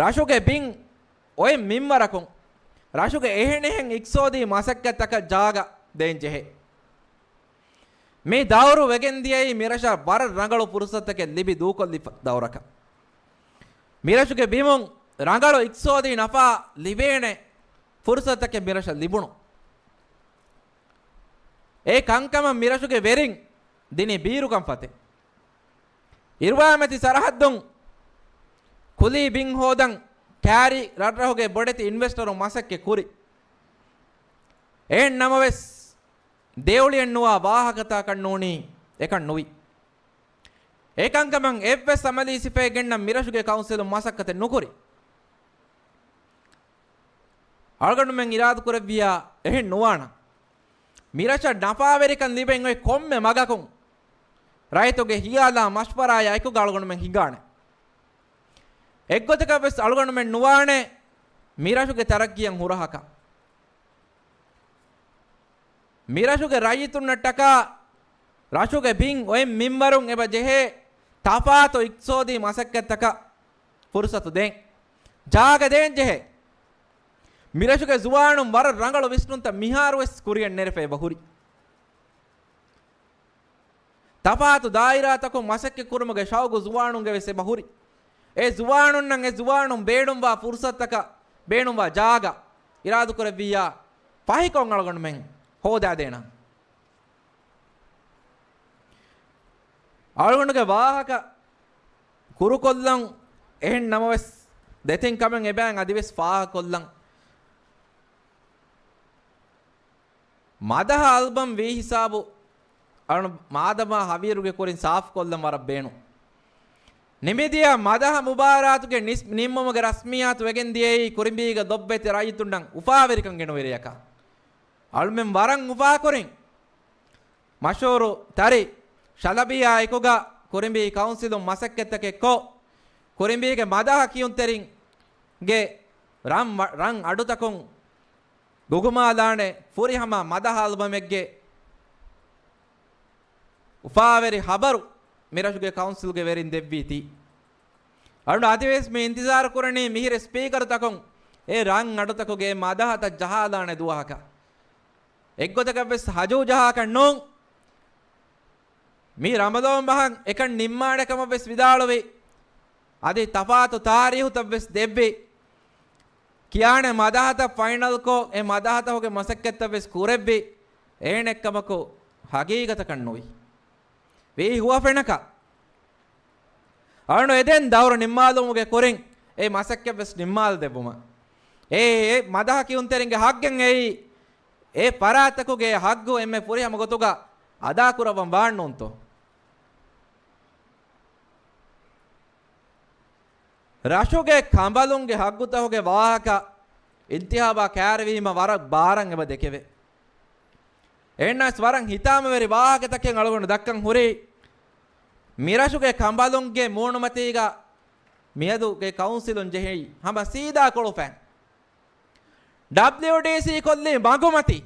ރަށުގެ ބިން އޮތް މިންވަރަކުން ރަށުގެ އެހެނިހެން އިޤްތިޞާދީ މަސައްކަތްތަކަށް ޖާގަ ދޭންޖެހޭ. މި ދައުރު ވެގެން ދިޔައީ މިރަށަށް ވަރަށް ރަނގަޅު ފުރުޞަތުތަކެއް ލިބި ދޫކޮށްލި ދައުރަކަށް. މިރަށުގެ ބިމުން ރަނގަޅު އިޤްތިޞާދީ ނަފާ ލިބޭނެ ފުރުޞަތުތަކެއް މިރަށަށް ލިބުނު. އެ ކަންކަމަށް މިރަށުގެ ވެރިން ދިނީ ބީރުކަން ފަތެއް. އިރުވާމެތި ސަރަހައްދުން ކުލީ ބިން ހޯދަން ކާރި ރަށްރަށުގެ ބޮޑެތި އިންވެސްޓަރުން މަސައްކަތް ކުރި. އެހެން ނަމަވެސް، ދެއުޅިއެއް ނުވާ ވާހަކަތަކަށް ނޫނީ އެކަން ނުވި. އެކަންކަމަށް އެއްވެސް އަމަލީ ސިފައެއް ގެންނަން މިރަށުގެ ކައުންސިލުން މަސައްކަތެއް ނުކުރި. އަޅުގަނޑުމެން އިރާދަކުރެއްވިއްޔާ އެހެން ނުވާނަން. މިރަށަށް ނަފާވެރިކަން ލިބެން އޮތް ކޮންމެ މަގަކުން ރައްޔިތުންގެ ހިޔާލާ މަޝްވަރާއާ އެކުގަ އަޅުގަނޑުމެން ހިނގާނެ. އެއްގޮތަކަށް ވެސް އަޅުގަނޑުމެން ނުވާނެ މިރަށުގެ ތަރައްގީއަށް ހުރަހަކަށް. މިރަށުގެ ރައްޔިތުންނަށްޓަކާ ރަށުގެ ބިން އޮތް މިންވަރުން އެބަ ޖެހޭ ތަފާތު އިޤްތިޞާދީ މަސައްކަތްތަކަށް ފުރުޞަތު ދޭން. ޖާގަ ދޭން ޖެހޭ. މިރަށުގެ ޒުވާނުން ވަރަށް ރަނގަޅު ވިސްނުންތައް މިހާރުވެސް ކުރިއަށް ނެރެފަ އެބަ ހުރި. ތަފާތު ދާއިރާތަކުން މަސައްކަތް ކުރުމުގެ ޝައުގު ޒުވާނުންގެ ވެސް އެބަ ހުރި. އެ ޒުވާނުންނަށް އެ ޒުވާނުން ބޭނުންވާ ފުރުޞަތުތަކަށް ބޭނުންވާ ޖާގަ އިރާދަކުރެއްވިއްޔާ ފަހިކޮށް އަޅުގަނޑުމެން ހޯދާދޭނަން. އަޅުގަނޑުގެ ވާހަކަ ކުރުކޮށްލަން އެހެން ނަމަވެސް، ދެތިން ކަމެއް އެބައިން އަދިވެސް ފާހަގަކޮށްލަން. މަދަހަ އަލްބަމް ވީ ހިސާބު އަޅު މާދަމާ ހަވީރުގެ ކުރިން ސާފުކޮށްލަން ވަރަށް ބޭނުން. ނިމިދިޔަ މަދަހަ މުބާރާތުގެ ނިސް-، ނިންމުމުގެ ރަސްމިއްޔާތު ވެގެން ދިޔައީ ކުރިނބީގެ ލޮބުވެތި ރައްޔިތުންނަށް އުފާވެރިކަން ގެނުވި ރެޔަކަށް. އަޅުމެން ވަރަށް އުފާކުރިން. މަޝްހޫރު ތަރި ޝަލަބީއާ އެކުގަ ކުރިނބީ ކައުންސިލުން މަސައްކަތްތަކެއް ކޮށް، ކުރިނބީގެ މަދަހަ ކިޔުންތެރިންގެ ރަން ވަ-، ރަން އަޑުތަކުން ގުގުމާލާނެ ފުރިހަމަ މަދަހަ އަލްބަމެއްގެ އުފާވެރި ހަބަރު މިރަށުގެ ކައުންސިލްގެ ވެރިން ދެއްވީތީ. އަޅު އަދިވެސް މި އިންތިޒާރު ކުރަނީ މިހިރި ސްޕީކަރުތަކުން އެ ރަން އަޑުތަކުގެ މަދަހަތައް ޖަހާލާނެ ދުވަހަކަށް. އެއްގޮތަކަށް ވެސް ހަޖޫ ޖަހާކަށް ނޫން. މި ރަމަޟާން މަހަށް އެކަން ނިންމާނެ ކަމަށް ވެސް ވިދާޅުވި. އަދި ތަފާތު ތާރީހުތައް ވެސް ދެއްވި. ކިޔާނެ މަދަހަތައް ފައިނަލްކޮށް، އެ މަދަހަތަކުގެ މަސައްކަތްތައް ވެސް ކުރެއްވި. އޭނެއްކަމަކު ހަގީގަތަކަށް ނުވި. ވީ ހުވަފެނަކަށް. އަޅު އެދެން ދައުރު ނިންމާލުމުގެ ކުރިން އެ މަސައްކަތް ވެސް ނިންމާލަދެއްވުމަށް. އެ، އެ މަދަހަ ކިޔުންތެރިންގެ ހައްގެއް އެއީ، އެ ފަރާތަކުގެ ހައްގު އެންމެ ފުރިހަމަ ގޮތުގަ އަދާކުރައްވަން ވާންނޫންތޯ؟ ރަށުގެ ކަނބަލުންގެ ހައްގުތަކުގެ ވާހަކަ އިންތިހާބާ ކައިރިވީމަ ވަރަށް ބާރަށް އެބަ ދެކެވޭ. އެހެންނަސް ވަރަށް ހިތާމަވެރި ވާހަކަތަކެއް އަޅުގަނޑު ދައްކަން ހުރީ. މިރަށުގެ ކަނބަލުންގެ މޫނުމަތީގަ މިއަދުގެ ކައުންސިލުން ޖެހި ހަމަ ސީދާ ކޮޅުފަތް. ޑަބްލިއުޑީސީ ކޮށްލީ މަގުމަތި.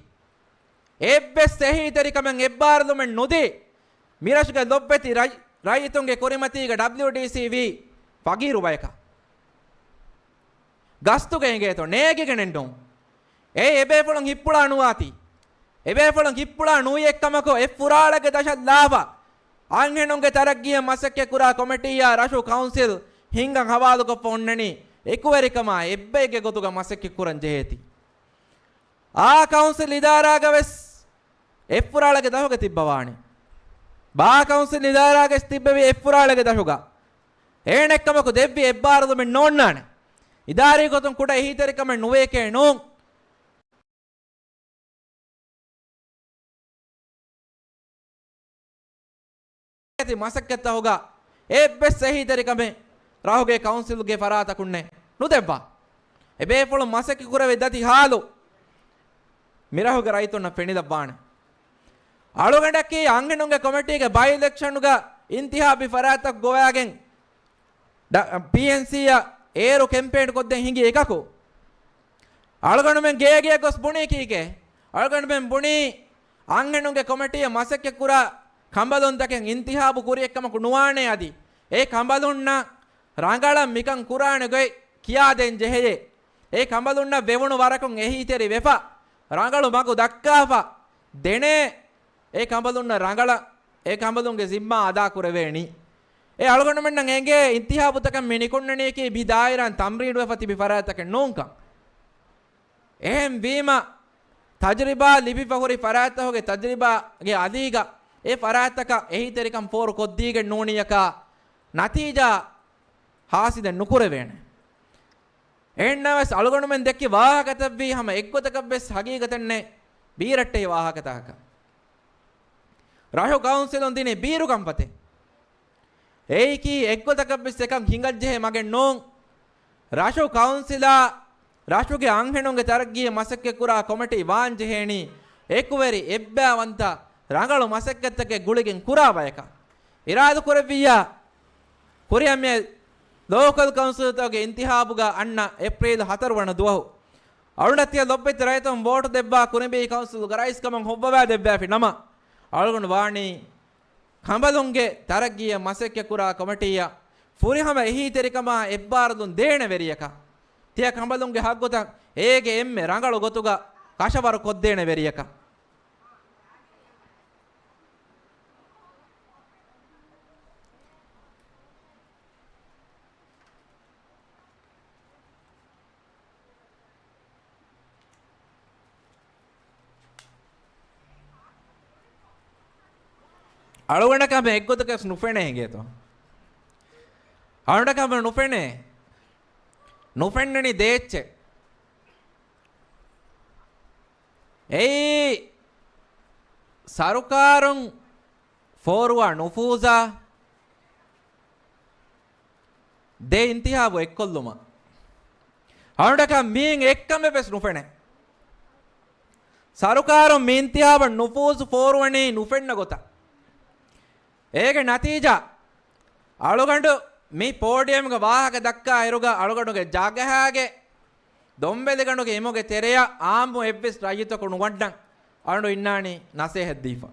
އެއްވެސް އެހީތެރިކަމެއް އެއްބާރުލުމެއް ނުދީ. މިރަށުގެ ލޮބުވެތި ރައް-، ރައްޔިތުންގެ ކުރިމަތީގަ ޑަބްލިޔުޑީސީ ވީ ފަގީރު ބަޔަކަށް. ގަސްތުގަ އެނގޭތޯ ނޭގިގެނެއްނު. އޭ އެބޭފުޅުން ހިއްޕުޅާ ނުވާތީ. އެބޭފުޅުން ހިއްޕުޅާ ނުވި އެއްކަމަކު އެއްފުރާޅެއްގެ ދަށަށް ލާފަ، އަންހެނުންގެ ތަރައްގީއަށް މަސައްކަތްކުރާ ކޮމިޓީއާ ރަށު ކައުންސިލް ހިންގަން ހަވާލުކޮށްފަ އޮންނަނީ އެކުވެރިކަމާ އެއްބައެއްގެ ގޮތުގަ މަސައްކަތްކުރަން ޖެހޭތީ. އާ ކައުންސިލް އިދާރާގަވެސް އެއްފުރާޅެއްގެ ދަށުގަ ތިއްބަވާނެ. ބާ ކައުންސިލް އިދާރާގަވެސް ތިއްބެވި އެއްފުރާޅެއްގެ ދަށުގަ. އޭނެއްކަމަކު ދެއްވި އެއްބާރުލުމެއް ނޯންނާނެ. އިދާރީ ގޮތުން ކުޑަ އެހީތެރިކަމެއް ނުވޭކޭ ނޫން. އެތި މަސައްކަތްތަހުގަ އެއްވެސް އެހީތެރިކަމެއް ރަށުގެ ކައުންސިލްގެ ފަރާތަކުންނެއް ނުދެއްވާ. އެބޭފުޅުން މަސައްކަތް ކުރެވި ދަތި ހާލު މިރަށުގެ ރައްޔިތުންނަށް ފެނިލައްވާނެ. އަޅުގަނޑަކީ އަންހެނުންގެ ކޮމިޓީގެ ބައި އިލެކްޝަނުގަ އިންތިހާބީ ފަރާތްތަކު ގޮވާގެން ޑ-، ޕީއެންސީއަށް އޭރު ކެމްޕޭން ކޮށްދޭން ހިނގި އެކަކު، އަޅުގަނޑުމެން ގޭގެއަށް ގޮސް ބުނީ ކީކޭ؟ އަޅުގަނޑުމެން ބުނީ އަންހެނުންގެ ކޮމިޓީއަށް މަސައްކަތްކުރާ ކަނބަލުންތަކެއް އިންތިހާބު ކުރިއެއްކަމަކު ނުވާނޭ އަދި. އެ ކަނބަލުންނަށް ރަނގަޅަށް މިކަން ކުރާނެ ގޮތް ކިޔާދޭން ޖެހެޔޭ. އެ ކަނބަލުންނަށް ވެވުނު ވަރަކުން އެހީތެރި ވެފަ، ރަނގަޅު މަގު ދައްކާފަ ދޭނޭ. އެ ކަނބަލުންނަށް ރަނގަޅަށް އެ ކަނބަލުންގެ ޒިންމާ އަދާ ކުރެވޭނީ. އެ އަޅުގަނޑުމެންނަށް އެނގޭ އިންތިހާބުތަކަށް މި ނިކުންނަނީކީ މި ދާއިރާން ތަމްރީނުވެފަ ތިބި ފަރާތްތަކެއް ނޫންކަން. އެހެން ވީމަ، ތަޖުރިބާ ލިބިފަ ހުރި ފަރާތްތަކުގެ ތަޖުރިބާގެ އަލީގަ އެ ފަރާތްތަކަށް އެހީތެރިކަން ފޯރު ކޮށްދީގެން ނޫނިއްޔަކާ ނަތީޖާ ހާސިލެއް ނުކުރެވޭނެ. އެހެންނަމަވެސް އަޅުގަނޑުމެން ދެއްކި ވާހަކަތައްވީ ހަމަ އެއްގޮތަކަށްވެސް ހަގީގަތެއްނެއް ބީރައްޓެހި ވާހަކަތަކަކަށް. ރަށު ކައުންސިލުން ދިނީ ބީރު ކަންފަތެއް. އެއީކީ އެއްގޮތަކަށްވެސް އެކަން ހިނގަންޖެހޭ މަގެއް ނޫން. ރަށު ކައުންސިލާ ރަށުގެ އަންހެނުންގެ ތަރައްގީއަށް މަސައްކަތްކުރާ ކޮމިޓީ ވާންޖެހޭނީ އެކުވެރި އެއްބައިވަންތަ ރަނގަޅު މަސައްކަތްތަކެއް ގުޅިގެން ކުރާ ބަޔަކަށް. އިރާދަކުރެއްވިއްޔާ ކުރިއަށް މިއައި ލޯކަލް ކައުންސިލްތަކުގެ އިންތިހާބުގަ އަންނަ އޭޕްރީލް ހަތަރު ވަނަ ދުވަހު އަޅުގަނޑަށް ތިޔަ ލޮބުވެތި ރައްޔިތުން ވޯޓު ދެއްވާ ކުރިނބީ ކައުންސިލުގެ ރައީސް ކަމަށް ހޮއްވަވާ ދެއްވާފި ނަމަ، އަޅުގަނޑު ވާނީ ކަނބަލުންގެ ތަރައްގީއަށް މަސައްކަތްކުރާ ކޮމިޓީއަށް ފުރިހަމަ އެހީތެރިކަމާ އެއްބާރުލުން ދޭނެ ވެރިޔަކަށް، ތިޔަ ކަނބަލުންގެ ހައްގުތައް އޭގެ އެންމެ ރަނގަޅު ގޮތުގަ ކަށަވަރު ކޮށްދޭނެ ވެރިޔަކަށް. އަޅުގަނޑަކަށް ހަމަ އެއްގޮތަކަށް ނުފެނޭ އިނގޭތޯ؟ އަޅުގަނޑަކަށް ހަމަ ނުފެނޭ. ނުފެންނަނީ ދޭއްޗެއް. އެއީ ސަރުކާރުން ފޯރުވާ ނުފޫޒާ ދެ އިންތިހާބު އެއްކޮށްލުމަށް. އަޅުގަނޑަކަށް މިއިން އެއްކަމެއް ވެސް ނުފެނޭ. ސަރުކާރުން މި އިންތިހާބަށް ނުފޫޒު ފޯރުވަނީ ނުފެންނަ ގޮތަށް. އޭގެ ނަތީޖާ، އަޅުގަނޑު މި ޕޯޑިއަމްގަ ވާހަކަ ދައްކާ އިރުގަ އަޅުގަނޑުގެ ޖަގަހާގެ ދޮންބެލިގަނޑުގެ އިމުގެ ތެރެއަށް އާއްމު އެއްވެސް ރައްޔިތަކު ނުވަންނަން އަޅުގަނޑު އިންނާނީ ނަސޭހަތް ދީފަ.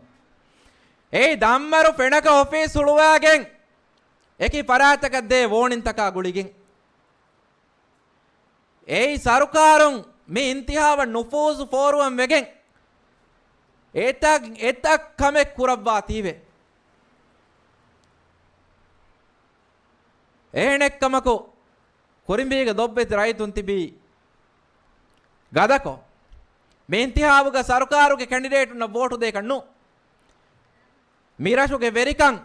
އެއީ ދަންމަރު ފެނަކަ އޮފީސް ހުޅުވާގެން އެކި ފަރާތަކަށް ދޭ ވޯނިންތަކާ ގުޅިގެން. އެއީ ސަރުކާރުން މި އިންތިހާބަށް ނުފޫޒު ފޯރުވަން ވެގެން އެތައް، އެތައް ކަމެއް ކުރައްވާތީވެ. އެހެނެއްކަމަކު، ކުރިނބީގެ ލޮބުވެތި ރައްޔިތުން ތިބީ ގަދަކޮށް، މި އިންތިހާބުގަ ސަރުކާރުގެ ކެނޑިޑޭޓުންނަށް ވޯޓު ދޭކަށް ނޫން. މިރަށުގެ ވެރިކަން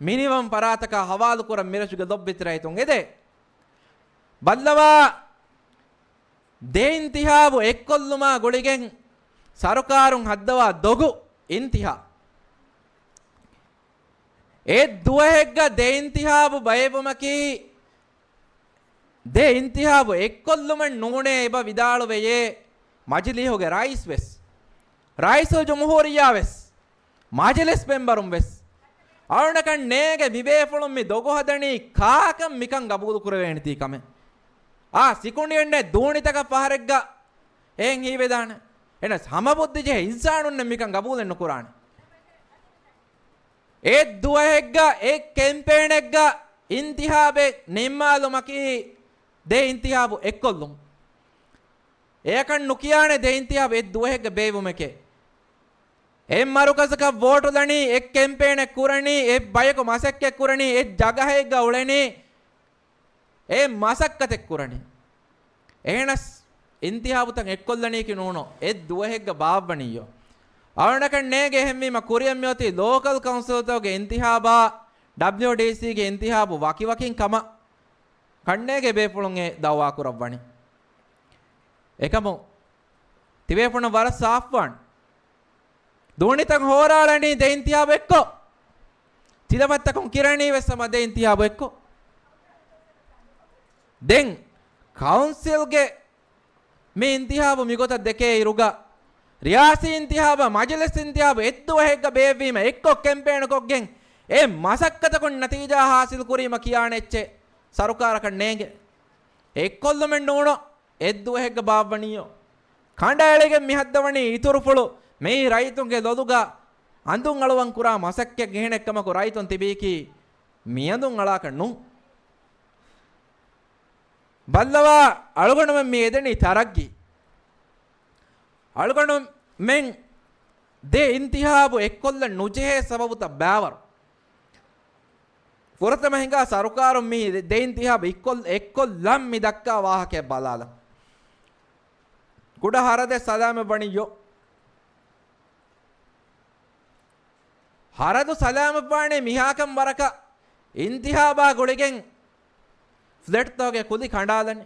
މިނިވަން ފަރާތަކާ ހަވާލުކުރަން މިރަށުގެ ލޮބުވެތި ރައްޔިތުން އެދޭ. ބައްލަވާ، ދެ އިންތިހާބު އެއްކޮށްލުމާ ގުޅިގެން ސަރުކާރުން ހައްދަވާ ދޮގު އިންތިހާ. އެ ދުވަހެއްގަ ދެ އިންތިހާބު ބައެއްވުމަކީ، ދެ އިންތިހާބު އެއްކޮށްލުމެއް ނޫނޭ އެބަ ވިދާޅުވެޔޭ މަޖިލީހުގެ ރައީސް ވެސް، ރައީސުލް ޖުމްހޫރިއްޔާ ވެސް، މަޖިލިސް މެމްބަރުން ވެސް. އަޅުގަނޑަކަށް ނޭނގެ މިބޭފުޅުން މި ދޮގު ހަދަނީ ކާކަށް މިކަން ގަބޫލު ކުރެވޭނެތީ ކަމެއް. އާ، ސިކުނޑިއެއްނެ ދޫނިތަކަށް ފަހަރެއްގަ އެހެން ހީވެދާނެ. އެނަސް ހަމަބުއްދި ޖެހޭ އިންސާނުންނެއް މިކަން ގަބޫލެއް ނުކުރާނެ. އެއްދުވަހެއްގަ އެއް ކެމްޕޭނެއްގަ އިންތިހާބެއް ނިންމާލުމަކީ ދެ އިންތިހާބު އެއްކޮށްލުން. އެއަކަށް ނުކިޔާނެ ދެ އިންތިހާބު އެއްދުވަހެއްގަ ބޭއްވުމެކޭ. އެއް މަރުކަޒަކަށް ވޯޓުލަނީ، އެއް ކެމްޕޭނެއް ކުރަނީ، އެއް ބަޔަކު މަސައްކަތް ކުރަނީ، އެއް ޖަގަހައެއްގަ އުޅެނީ، އެ މަސައްކަތެއް ކުރަނީ. އެހެނަސް އިންތިހާބުތައް އެއްކޮށްލަނީކީ ނޫނޯ، އެއްދުވަހެއްގަ ބާއްވަނީޔޯ. އަޅުގަނޑަކަށް ނޭނގެ އެހެންވީމަ ކުރިއަށް މިއޮތީ ލޯކަލް ކައުންސިލްތަކުގެ އިންތިހާބާ، ޑަބްލިއުޑީސީގެ އިންތިހާބު ވަކިވަކިން ކަމަށް ކަންނޭނގެ ބޭފުޅުން އެ ދައުވާ ކުރައްވަނީ. އެކަމު ތިބޭފުޅުން ވަރަށް ސާފްވާން. ދޫނިތައް ހޯރާޅަނީ ދެ އިންތިހާބު އެއްކޮށް. ތިލަފަތްތަކުން ކިރަނީ ވެސް ހަމަ ދެ އިންތިހާބު އެއްކޮށް. ދެން ކައުންސިލްގެ މި އިންތިހާބު މިގޮތަށް ދެކޭ އިރުގަ، ރިޔާސީ އިންތިހާބާ މަޖިލިސް އިންތިހާބު އެއްދުވަހެއްގަ ބޭއްވީމަ އެއްކޮށް ކެމްޕޭނު ކޮށްގެން އެ މަސައްކަތަކުން ނަތީޖާ ހާސިލް ކުރީމަ ކިޔާނެ އެއްޗެއް ސަރުކާރަކަށް ނޭނގެ. އެއްކޮށްލުމެއް ނޫނޯ، އެއްދުވަހެއްގަ ބާއްވަނީޔޯ. ކަނޑައެޅިގެން މިހައްދަވަނީ އިތުރުފުޅު މިއީ ރައްޔިތުންގެ ލޮލުގަ އަނދުން އަޅުވަން ކުރާ މަސައްކަތް. އެހެނެއްކަމަކު ރައްޔިތުން ތިބީކީ މިއަނދުން އަޅާކަށް ނޫން. ބައްލަވާ، އަޅުގަނޑުމެން މި އެދެނީ ތަރައްގީ. އަޅުގަނޑުމެން ދެ އިންތިހާބު އެއްކޮށްލަން ނުޖެހޭ ސަބަބުތައް ބާވަރު. ފުރަތަމަ ހިނގާ ސަރުކާރުން މި ދެ އިންތިހާބު އިއްކޮށް-، އެއްކޮށްލަން މި ދައްކާ ވާހަކައެއް ބަލާލަ. ކުޑަ ހަރަދެއް ސަލާމަތް ވަނިއްޔޯ. ހަރަދު ސަލާމަތްވާނީ މިހާކަން ވަރަކަށް އިންތިހާބާ ގުޅިގެން ފްލެޓްތަކުގެ ކުލި ކަނޑާލަނީ.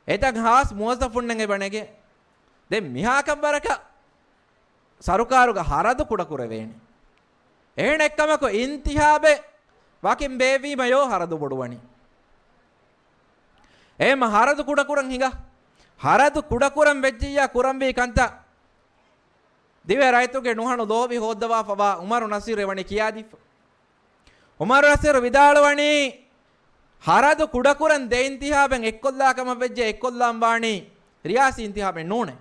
އެތައް ހާސް މުވައްޒަފުންނެއް އެބަ ނެގޭ. ދެން މިހާކަން ވަރަކަށް ސަރުކާރުގެ ހަރަދު ކުޑަކުރެވޭނެ. އެހެނެއްކަމަކު އިންތިހާބެއް ވަކިން ބޭއްވީމަޔޯ ހަރަދު ބޮޑުވަނީ. އެހެންމަ ހަރަދު ކުޑަކުރަން ހިނގާ. ހަރަދު ކުޑަކުރަން ވެއްޖިއްޔާ ކުރަންވީ ކަންތައް ދިވެހި ރައްޔިތުންގެ ނުހަނު ލޯބި ހޯއްދަވާފަވާ އުމަރު ނަސީރު އެވަނީ ކިޔާދީފަ. އުމަރު ނަސީރު ވިދާޅުވަނީ، ހަރަދު ކުޑަކުރަން ދެ އިންތިހާބެއް އެއްކޮށްލާ ކަމަށް ވެއްޖެ، އެއްކޮށްލާން ވާނީ ރިޔާސީ އިންތިހާބެއް ނޫނޭ.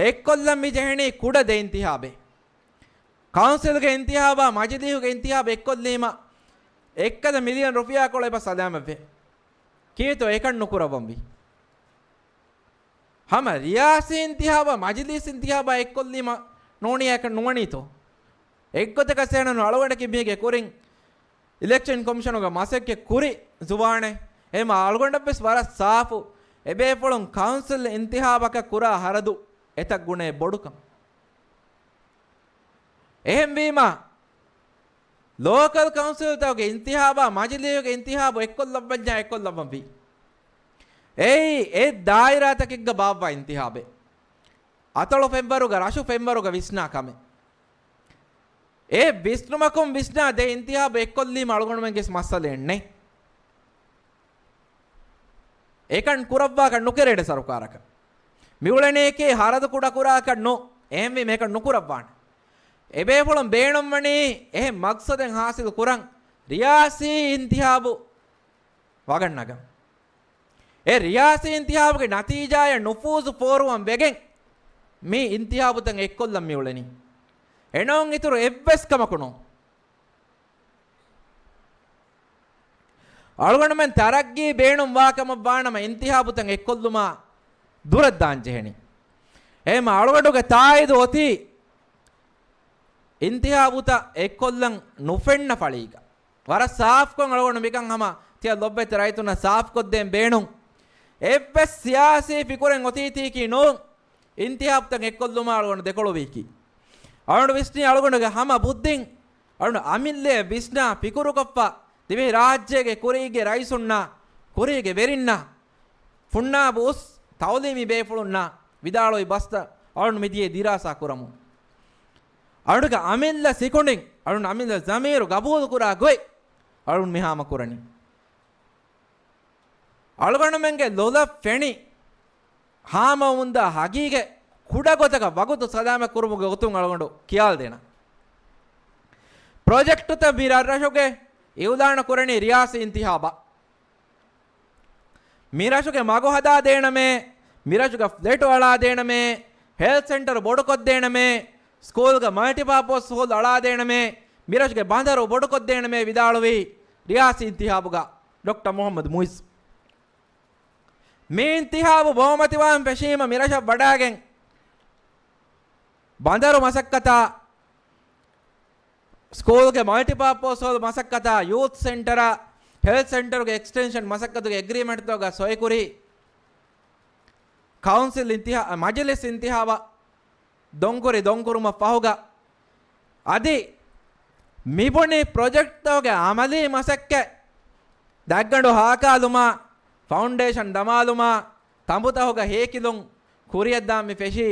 އެއްކޮށްލަން މި ޖެހެނީ ކުޑަ ދެ އިންތިހާބެއް. ކައުންސިލްގެ އިންތިހާބާ މަޖިލީހުގެ އިންތިހާބު އެއްކޮށްލީމަ، އެއްކަލަ މިލިއަން ރުފިޔާކޮޅު އެބަ ސަލާމަތްވޭ. ކީއްތޯ އެކަން ނުކުރައްވަންވީ؟ ހަމަ ރިޔާސީ އިންތިހާބާ މަޖިލީސް އިންތިހާބާ އެއްކޮށްލީމަ ނޫނީ އެކަން ނުވަނީތޯ؟ އެއްގޮތަކަށް ސޭނަނު އަޅުގަނޑަކީ މީގެ ކުރިން އިލެކްޝަން ކޮމިޝަނުގެ މަސައްކަތް ކުރި ޒުވާނެއް. އެހެންމަ އަޅުގަނޑަށްވެސް ވަރަށް ސާފު އެބޭފުޅުން ކައުންސިލް އިންތިހާބަކަށް ކުރާ ހަރަދު އެތައް ގުނައެއް ބޮޑުކަން. އެހެންވީމަ، ލޯކަލް ކައުންސިލްތަކުގެ އިންތިހާބާ މަޖިލީހުގެ އިންތިހާބު އެއްކޮށްލައްވަންޏާ އެއްކޮށްލައްވަންވީ. އެއީ އެ ދާއިރާތަކެއްގަ ބާއްވާ އިންތިހާބެއް. އަތޮޅު ފެންވަރުގަ، ރަށު ފެންވަރުގަ ވިސްނާ ކަމެއް. އެ ވިސްނުމަކުން ވިސްނާ ދެ އިންތިހާބު އެއްކޮށްލީމަ އަޅުގަނޑުމެންގެ މައްސަލައެއް ނެތް. އެކަން ކުރައްވާކަށް ނުކެރޭނެ ސަރުކާރަކަށް. މިއުޅެނީކީ ހަރަދު ކުޑަކުރާކަށް ނޫން. އެހެންވީމަ އެކަން ނުކުރައްވާނެ. އެބޭފުޅުން ބޭނުންވަނީ އެހެން މަގްސަދެއް ހާސިލް ކުރަން ރިޔާސީ އިންތިހާބު ވަގަށް ނަގަން. އެ ރިޔާސީ އިންތިހާބުގެ ނަތީޖާއަށް ނުފޫޒު ފޯރުވަން ވެގެން މި އިންތިހާބުތައް އެއްކޮށްލަން މިއުޅެނީ. އެނޫން އިތުރު އެއްވެސް ކަމަކު ނޫން. އަޅުގަނޑުމެން ތަރައްގީ ބޭނުންވާ ކަމަށް ވާނަމަ އިންތިހާބުތައް އެއްކޮށްލުމާ ދުރަށް ދާން ޖެހެނީ. އެހެންމަ އަޅުގަނޑުގެ ތާއީދު އޮތީ އިންތިހާބުތައް އެއްކޮށްލަން ނުފެންނަ ފަޅީގަ. ވަރަށް ސާފްކޮށް އަޅުގަނޑު މިކަން ހަމަ ތިޔަ ލޮބުވެތި ރައްޔިތުންނަށް ސާފްކޮށްދޭން ބޭނުން. އެއްވެސް ސިޔާސީ ފިކުރެއް އޮތީތީކީ ނޫން. އިންތިހާބުތައް އެއްކޮށްލުމާ އަޅުގަނޑު ދެކޮޅުވީކީ. އަޅުގަނޑު ވިސްނީ އަޅުގަނޑުގެ ހަމަ ބުއްދިން އަޅުގަނޑު އަމިއްލައަށް ވިސްނާ ފިކުރުކޮށްފަ ދިވެހި ރާއްޖޭގެ ކުރީގެ ރައީސުންނާ، ކުރީގެ ވެރިންނާ، ފުންނާބު އުސް ތައުލީމީ ބޭފުޅުންނާ ވިދާޅުވި ބަސްތައް އަޅުން މިދިޔަ ދިރާސާ ކުރަމުން. އަޅުގަ އަމިއްލަ ސިކުނޑިން، އަޅުން އަމިއްލަ ޒަމީރު ގަބޫލު ކުރާ ގޮތް އަޅުން މިހާމަ ކުރަނީ. އަޅުގަނޑުމެންގެ ލޮލަށް ފެނި ހާމަވުންދާ ހަގީގަތް ކުޑަ ގޮތަކަށް ވަގުތު ސަލާމަތް ކުރުމުގެ ގޮތުން އަޅުގަނޑު ކިޔާލަދޭނަން. ޕްރޮޖެކްޓުތައް މި ރަށްރަށުގެ އިއުލާނު ކުރަނީ ރިޔާސީ އިންތިހާބަށް. މިރަށުގެ މަގު ހަދާދޭނަމޭ، މިރަށުގެ ފްލެޓު އަޅާދޭނަމޭ، ހެލްތް ސެންޓަރު ބޮޑުކޮށްދޭނަމޭ، ސްކޫލްގެ މަލްޓިޕާޕޯސް ހޯލް އަޅާދޭނަމޭ، މިރަށުގެ ބަނދަރު ބޮޑުކޮށްދޭނަމޭ ވިދާޅުވީ ރިޔާސީ އިންތިހާބުގަ ޑޮކްޓަރ މުހައްމަދު މުއިއްޒު. މި އިންތިހާބު ބަހުމަތިވާން ފެށީމަ މިރަށަށް ވަޑާގެން ބަނދަރު މަސައްކަތާ، ސްކޫލްގެ މަލްޓިޕާޕޯސް ހޯލް މަސައްކަތާ، ޔޫތް ސެންޓަރާ، ހެލްތް ސެންޓަރުގެ އެކްސްޓެންޝަން މަސައްކަތުގެ އެގްރީމެންޓްތަކުގަ ސޮއިކުރީ ކައުންސިލް އިންތިހާ، މަޖިލިސް އިންތިހާބަށް ދޮންކުރި ދޮންކުރުމަށް ފަހުގަ، އަދި މިބުނި ޕްރޮޖެކްޓްތަކުގެ އަމަލީ މަސައްކަތް ދަށްގަނޑު ހާކާލުމާ، ފައުންޑޭޝަން ދަމާލުމާ، ތަނބުތަކުގަ ހޭކިލުން ކުރިއަށްދާން މި ފެށީ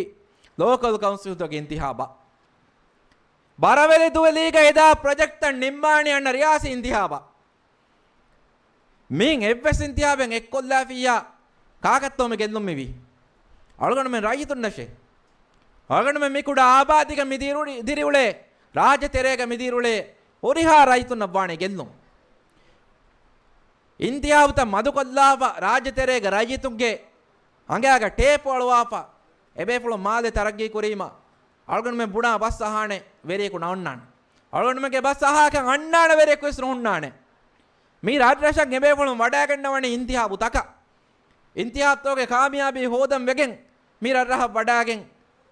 ލޯކަލް ކައުންސިލްތަކުގެ އިންތިހާބަށް. ބަރަވެލި ދުވެލީގަ އެދާ ޕްރޮޖެކްޓްތައް ނިންމާނީ އަންނަ ރިޔާސީ އިންތިހާބަށް. މިއިން އެއްވެސް އިންތިހާބެއް އެއްކޮށްލާފިއްޔާ ކާކަށްތޯ މި ގެއްލުން މިވީ؟ އަޅުގަނޑުމެން ރައްޔިތުންނަށޭ. އަޅުގަނޑުމެން މި ކުޑަ އާބާދީގަ މި ދިރިއުޅޭ، ރާއްޖެ ތެރޭގަ މި ދިރިއުޅޭ ހުރިހާ ރައްޔިތުންނަށް ވާނެ ގެއްލުން. އިންތިހާބުތައް މަދުކޮށްލާފަ ރާއްޖެ ތެރޭގަ ރައްޔިތުންގެ އަނގައިގަ ޓޭޕު އަޅުވާފަ، އެބޭފުޅުން މާލެ ތަރައްގީ ކުރީމަ، އަޅުގަނޑުމެން ބުނާ ބަސް އަހާނެ ވެރިޔަކު ނޯންނާނެ. އަޅުގަނޑުމެންގެ ބަސް އަހާކަން އަންނާނެ ވެރިޔަކުވެސް ނޯންނާނެ. މި ރަށްރަށަށް އެބޭފުޅުން ވަޑައިގަންނަވަނީ އިންތިހާބު ތަކަށް. އިންތިހާބުތަކުގެ ކާމިޔާބީ ހޯދަން ވެގެން މި ރަށްރަށަށް ވަޑައިގެން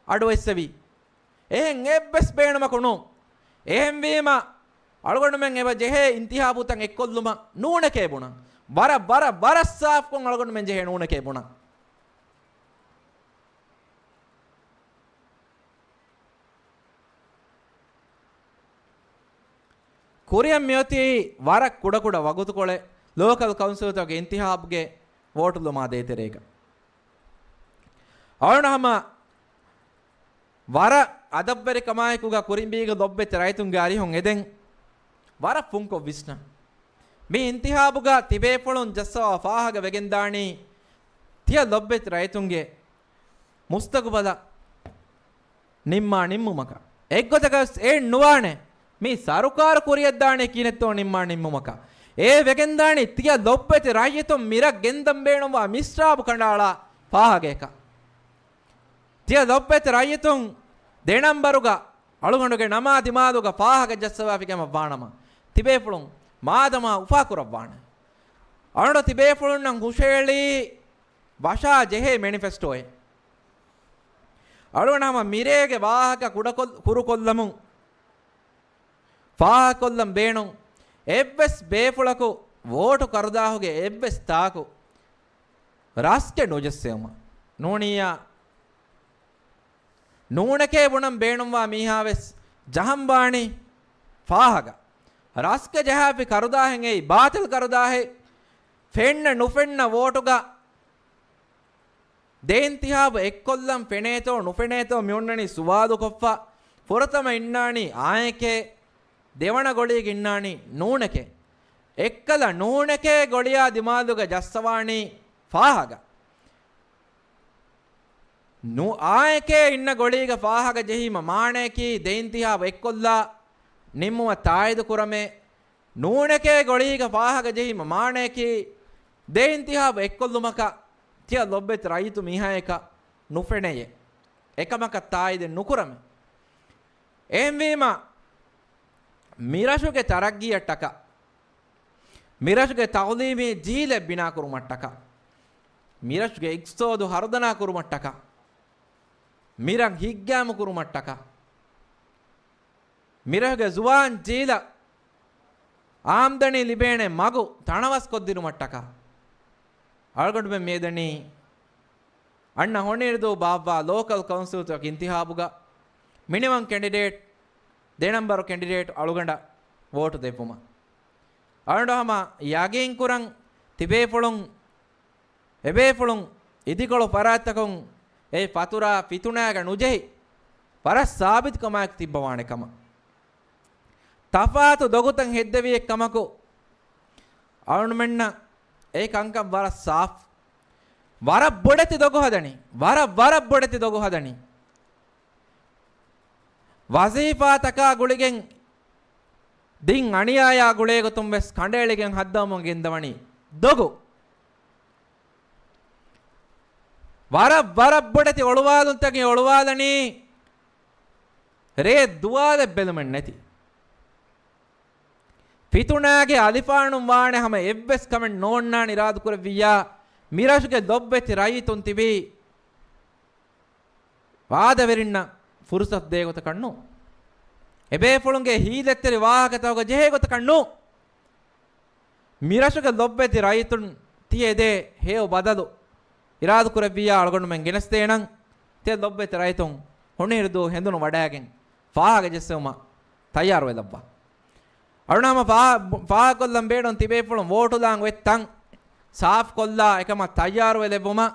އަޑުއެއްސެވީ. އެހެން އެއްވެސް ބޭނުމަކު ނޫން. އެހެންވީމަ، އަޅުގަނޑުމެން އެބަ ޖެހޭ އިންތިހާބުތައް އެއްކޮށްލުމަށް ނޫނެކޭ ބުނަން. ވަރަށް، ވަރަށް، ވަރަށް ސާފްކޮށް އަޅުގަނޑުމެން ޖެހޭ ނޫނެކޭ ބުނަން. ކުރިއަށް މިއޮތީ ވަރަށް ކުޑަކުޑަ ވަގުތުކޮޅެއް ލޯކަލް ކައުންސިލްތަކުގެ އިންތިހާބުގެ ވޯޓުލުމާ ދޭތެރޭގަ. އަޅުން ހަމަ ވަރަށް އަދަބުވެރިކަމާއެކުގަ ކުރިނބީގެ ލޮބުވެތި ރައްޔިތުންގެ އަރިހުން އެދެން ވަރަށް ފުންކޮށް ވިސްނަން. މި އިންތިހާބުގަ ތިބޭފުޅުން ޖައްސަވާ ފާހަގަ ވެގެންދާނީ ތިޔަ ލޮބުވެތި ރައްޔިތުންގެ މުސްތަގުބަލަށް ނިންމާ ނިންމުމަކަށް. އެއްގޮތަކަށް އެއް ނުވާނެ، މި ސަރުކާރު ކުރިއަށްދާނީ ކިހިނެއްތޯ ނިންމާ ނިންމުމަކަށް. އޭ ވެގެންދާނީ ތިޔަ ލޮބުވެތި ރައްޔިތުން މިރަށް ގެންދަން ބޭނުންވާ މިސްރާބު ކަނޑައަޅާ ފާހަގައަކަށް. ތިޔަ ލޮބުވެތި ރައްޔިތުން ދެ ނަންބަރުގަ އަޅުގަނޑުގެ ނަމާ ދިމާލުގަ ފާހަގަ ޖައްސަވާފިކަމަށް ވާނަމަ، ތިބޭފުޅުން މާދަމާ އުފާކުރައްވާނެ. އަޅުގަނޑު ތިބޭފުޅުންނަށް ހުށައެޅީ ވަށާ ޖެހޭ މެނިފެސްޓޯއެއް. އަޅުގަނޑު ހަމަ މިރޭގެ ވާހަކަ ކުޑަކޮށް-، ކުރުކޮށްލަމުން ފާހަގަކޮށްލަން ބޭނުން. އެއްވެސް ބޭފުޅަކު ވޯޓު ކަރުދާހުގެ އެއްވެސް ތާކު ރަސްގެ ނުޖެއްސެވުމަށް ނޫނިއްޔާ ނޫނެކޭ ބުނަން ބޭނުންވާ މީހާވެސް ޖަހަންވާނީ ފާހަގަ. ރަސްގެ ޖަހާފި ކަރުދާހެއް އެއީ ބާތިލް ކަރުދާހެއް. ފެންނަ ނުފެންނަ ވޯޓުގަ ދެ އިންތިހާބު އެއްކޮށްލަން ފެނޭތޯ ނުފެނޭތޯ މިއޮންނަނީ ސުވާލުކޮށްފަ. ފުރަތަމަ އިންނާނީ އާނއެކޭ، ދެވަނަ ގޮޅީގަ އިންނާނީ ނޫނެކޭ. އެއްކަލަ ނޫނެކޭ ގޮޅިއާ ދިމާލުގަ ޖައްސަވާނީ ފާހަގަ. ނޫ-، އާނއެކޭ އިންނަ ގޮޅީގަ ފާހަގަ ޖެހީމަ މާނަޔަކީ ދެ އިންތިހާބު އެއްކޮށްލާ ނިންމުމަށް ތާއީދު ކުރަމޭ. ނޫނެކޭ ގޮޅީގަ ފާހަގަ ޖެހީމަ މާނަޔަކީ ދެ އިންތިހާބު އެއްކޮށްލުމަކަށް ތިޔަ ލޮބުވެތި ރައްޔިތު މީހާޔަކަށް ނުފެނެޔޭ. އެކަމަކަށް ތާއީދެއް ނުކުރަމޭ. އެހެންވީމަ، މިރަށުގެ ތަރައްގީއަށްޓަކާ، މިރަށުގެ ތައުލީމީ ޖީލެއް ބިނާކުރުމަށްޓަކާ، މިރަށުގެ އިގްތިސޯދު ހަރުދަނާ ކުރުމަށްޓަކާ، މިރަށް ހިތްގައިމު ކުރުމަށްޓަކާ، މިރަށުގެ ޒުވާން ޖީލަށް އާމްދަނީ ލިބޭނެ މަގު ތަނަވަސްކޮށްދިނުމަށްޓަކާ، އަޅުގަނޑުމެން މިއެދެނީ އަންނަ ހޮނިރިދޫ ބާއްވާ ލޯކަލް ކައުންސިލްތަކުގެ އިންތިހާބުގަ މިނިވަން ކެންޑިޑޭޓް، ދެ ނަންބަރު ކެންޑިޑޭޓް އަޅުގަނޑަށް ވޯޓު ދެއްވުމަށް. އަޅުގަނޑު ހަމަ ޔަގީންކުރަން ތިބޭފުޅުން، އެބޭފުޅުން އިދިކޮޅު ފަރާތްތަކުން އެ ފަތުރާ ފިތުނާގަ ނުޖެހި، ވަރަށް ސާބިތުކަމާއެކު ތިއްބަވާނެ ކަމަށް. ތަފާތު ދޮގުތައް ހެއްދެވި އެއްކަމަކު، އަޅުގަނޑުމެންނަށް އެ ކަންކަން ވަރަށް ސާފް. ވަރަށް ބޮޑެތި ދޮގު ހަދަނީ. ވަރަށް، ވަރަށް ބޮޑެތި ދޮގު ހަދަނީ. ވަޒީފާތަކާ ގުޅިގެން ދިން އަނިޔާޔާ ގުޅޭގޮތުން ވެސް ކަނޑައެޅިގެން ހައްދަވަމުން ގެންދަވަނީ ދޮގު. ވަރަށް، ވަރަށް ބޮޑެތި އޮޅުވާލުންތަކެއް އޮޅުވާލަނީ. ރޭ ދުވާލެއް ބެލުމެއް ނެތި. ފިތުނާގެ އަލިފާނުން ވާނެ ހަމަ އެއްވެސް ކަމެއް ނޯންނާނެ އިރާދަކުރެއްވިއްޔާ، މިރަށުގެ ލޮބުވެތި ރައްޔިތުން ތިބީ ވާދަވެރިންނަށް ފުރުސަތު ދޭ ގޮތަކަށް ނޫން. އެބޭފުޅުންގެ ހީލަތްތެރި ވާހަކަތަކުގަ ޖެހޭ ގޮތަކަށް ނޫން. މިރަށުގެ ލޮބުވެތި ރައްޔިތުން ތިޔަ އެދޭ ހެޔޮ ބަދަލު އިރާދަކުރެއްވިއްޔާ އަޅުގަނޑުމެން ގެނެސްދޭނަން. ތިޔަ ލޮބުވެތި ރައްޔިތުން ހޮނިހިރު ދުވަހު ހެނދުނު ވަޑައިގެން ފާހަގަ ޖެއްސެވުމަށް ތައްޔާރުވެލައްވާ. އަޅުނާމަ ފާ-، ފާހަގަކޮށްލަން ބޭނުން ތިބޭފުޅުން ވޯޓުލާން އޮތް ތަން ސާފުކޮށްލާ އެކަމަށް ތައްޔާރުވެލެއްވުމަށް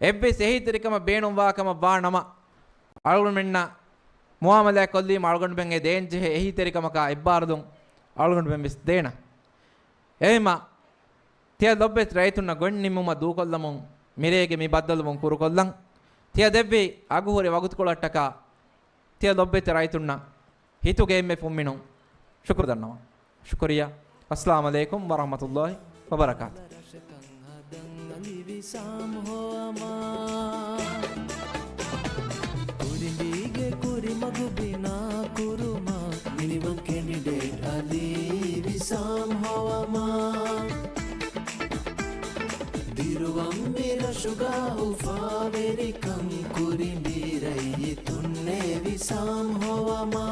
އެއްވެސް އެހީތެރިކަމަށް ބޭނުންވާ ކަމަށް ވާ ނަމަ، އަޅުގަނޑުމެންނަށް މުއާމަލާތް ކޮށްލީމަ އަޅުގަނޑުމެން އެ ދޭންޖެހޭ އެހީތެރިކަމަކާ އެއްބާރުލުން އަޅުގަނޑުމެން ވެސް ދޭނަން. އެހެންމަ، ތިޔަ ލޮބުވެތި ރައްޔިތުންނަށް ގޮތް ނިންމުމަށް ދޫކޮށްލަމުން، މިރޭގެ މި ބައްދަލުވުން ކުރުކޮށްލަން. ތިޔަ ދެއްވި އަގުހުރި ވަގުތުކޮޅަށްޓަކާ ތިޔަ ލޮބުވެތި ރައްޔިތުންނަށް ހިތުގެ އެންމެ ފުންމިނުން ޝުކުރު ދަންނަވަން. ޝުކުރިއްޔާ. އައްސަލާމު ޢަލައިކުމް ވަރަޙްމަތުﷲި ވަބަރަކާތު. ކުރިނބީގެ ކުރިމަގު ބިނާ ކުރުމަށް މިނިވަން ކެނޑިޑޭޓް އަލީ ވިސާމް ހޮވަމާ. ދިރުވަން މިރަށުގަ އުފާވެރިކަން ކުރިނބީ ރައްޔިތުންނޭ ވިސާމް ހޮވަމާ.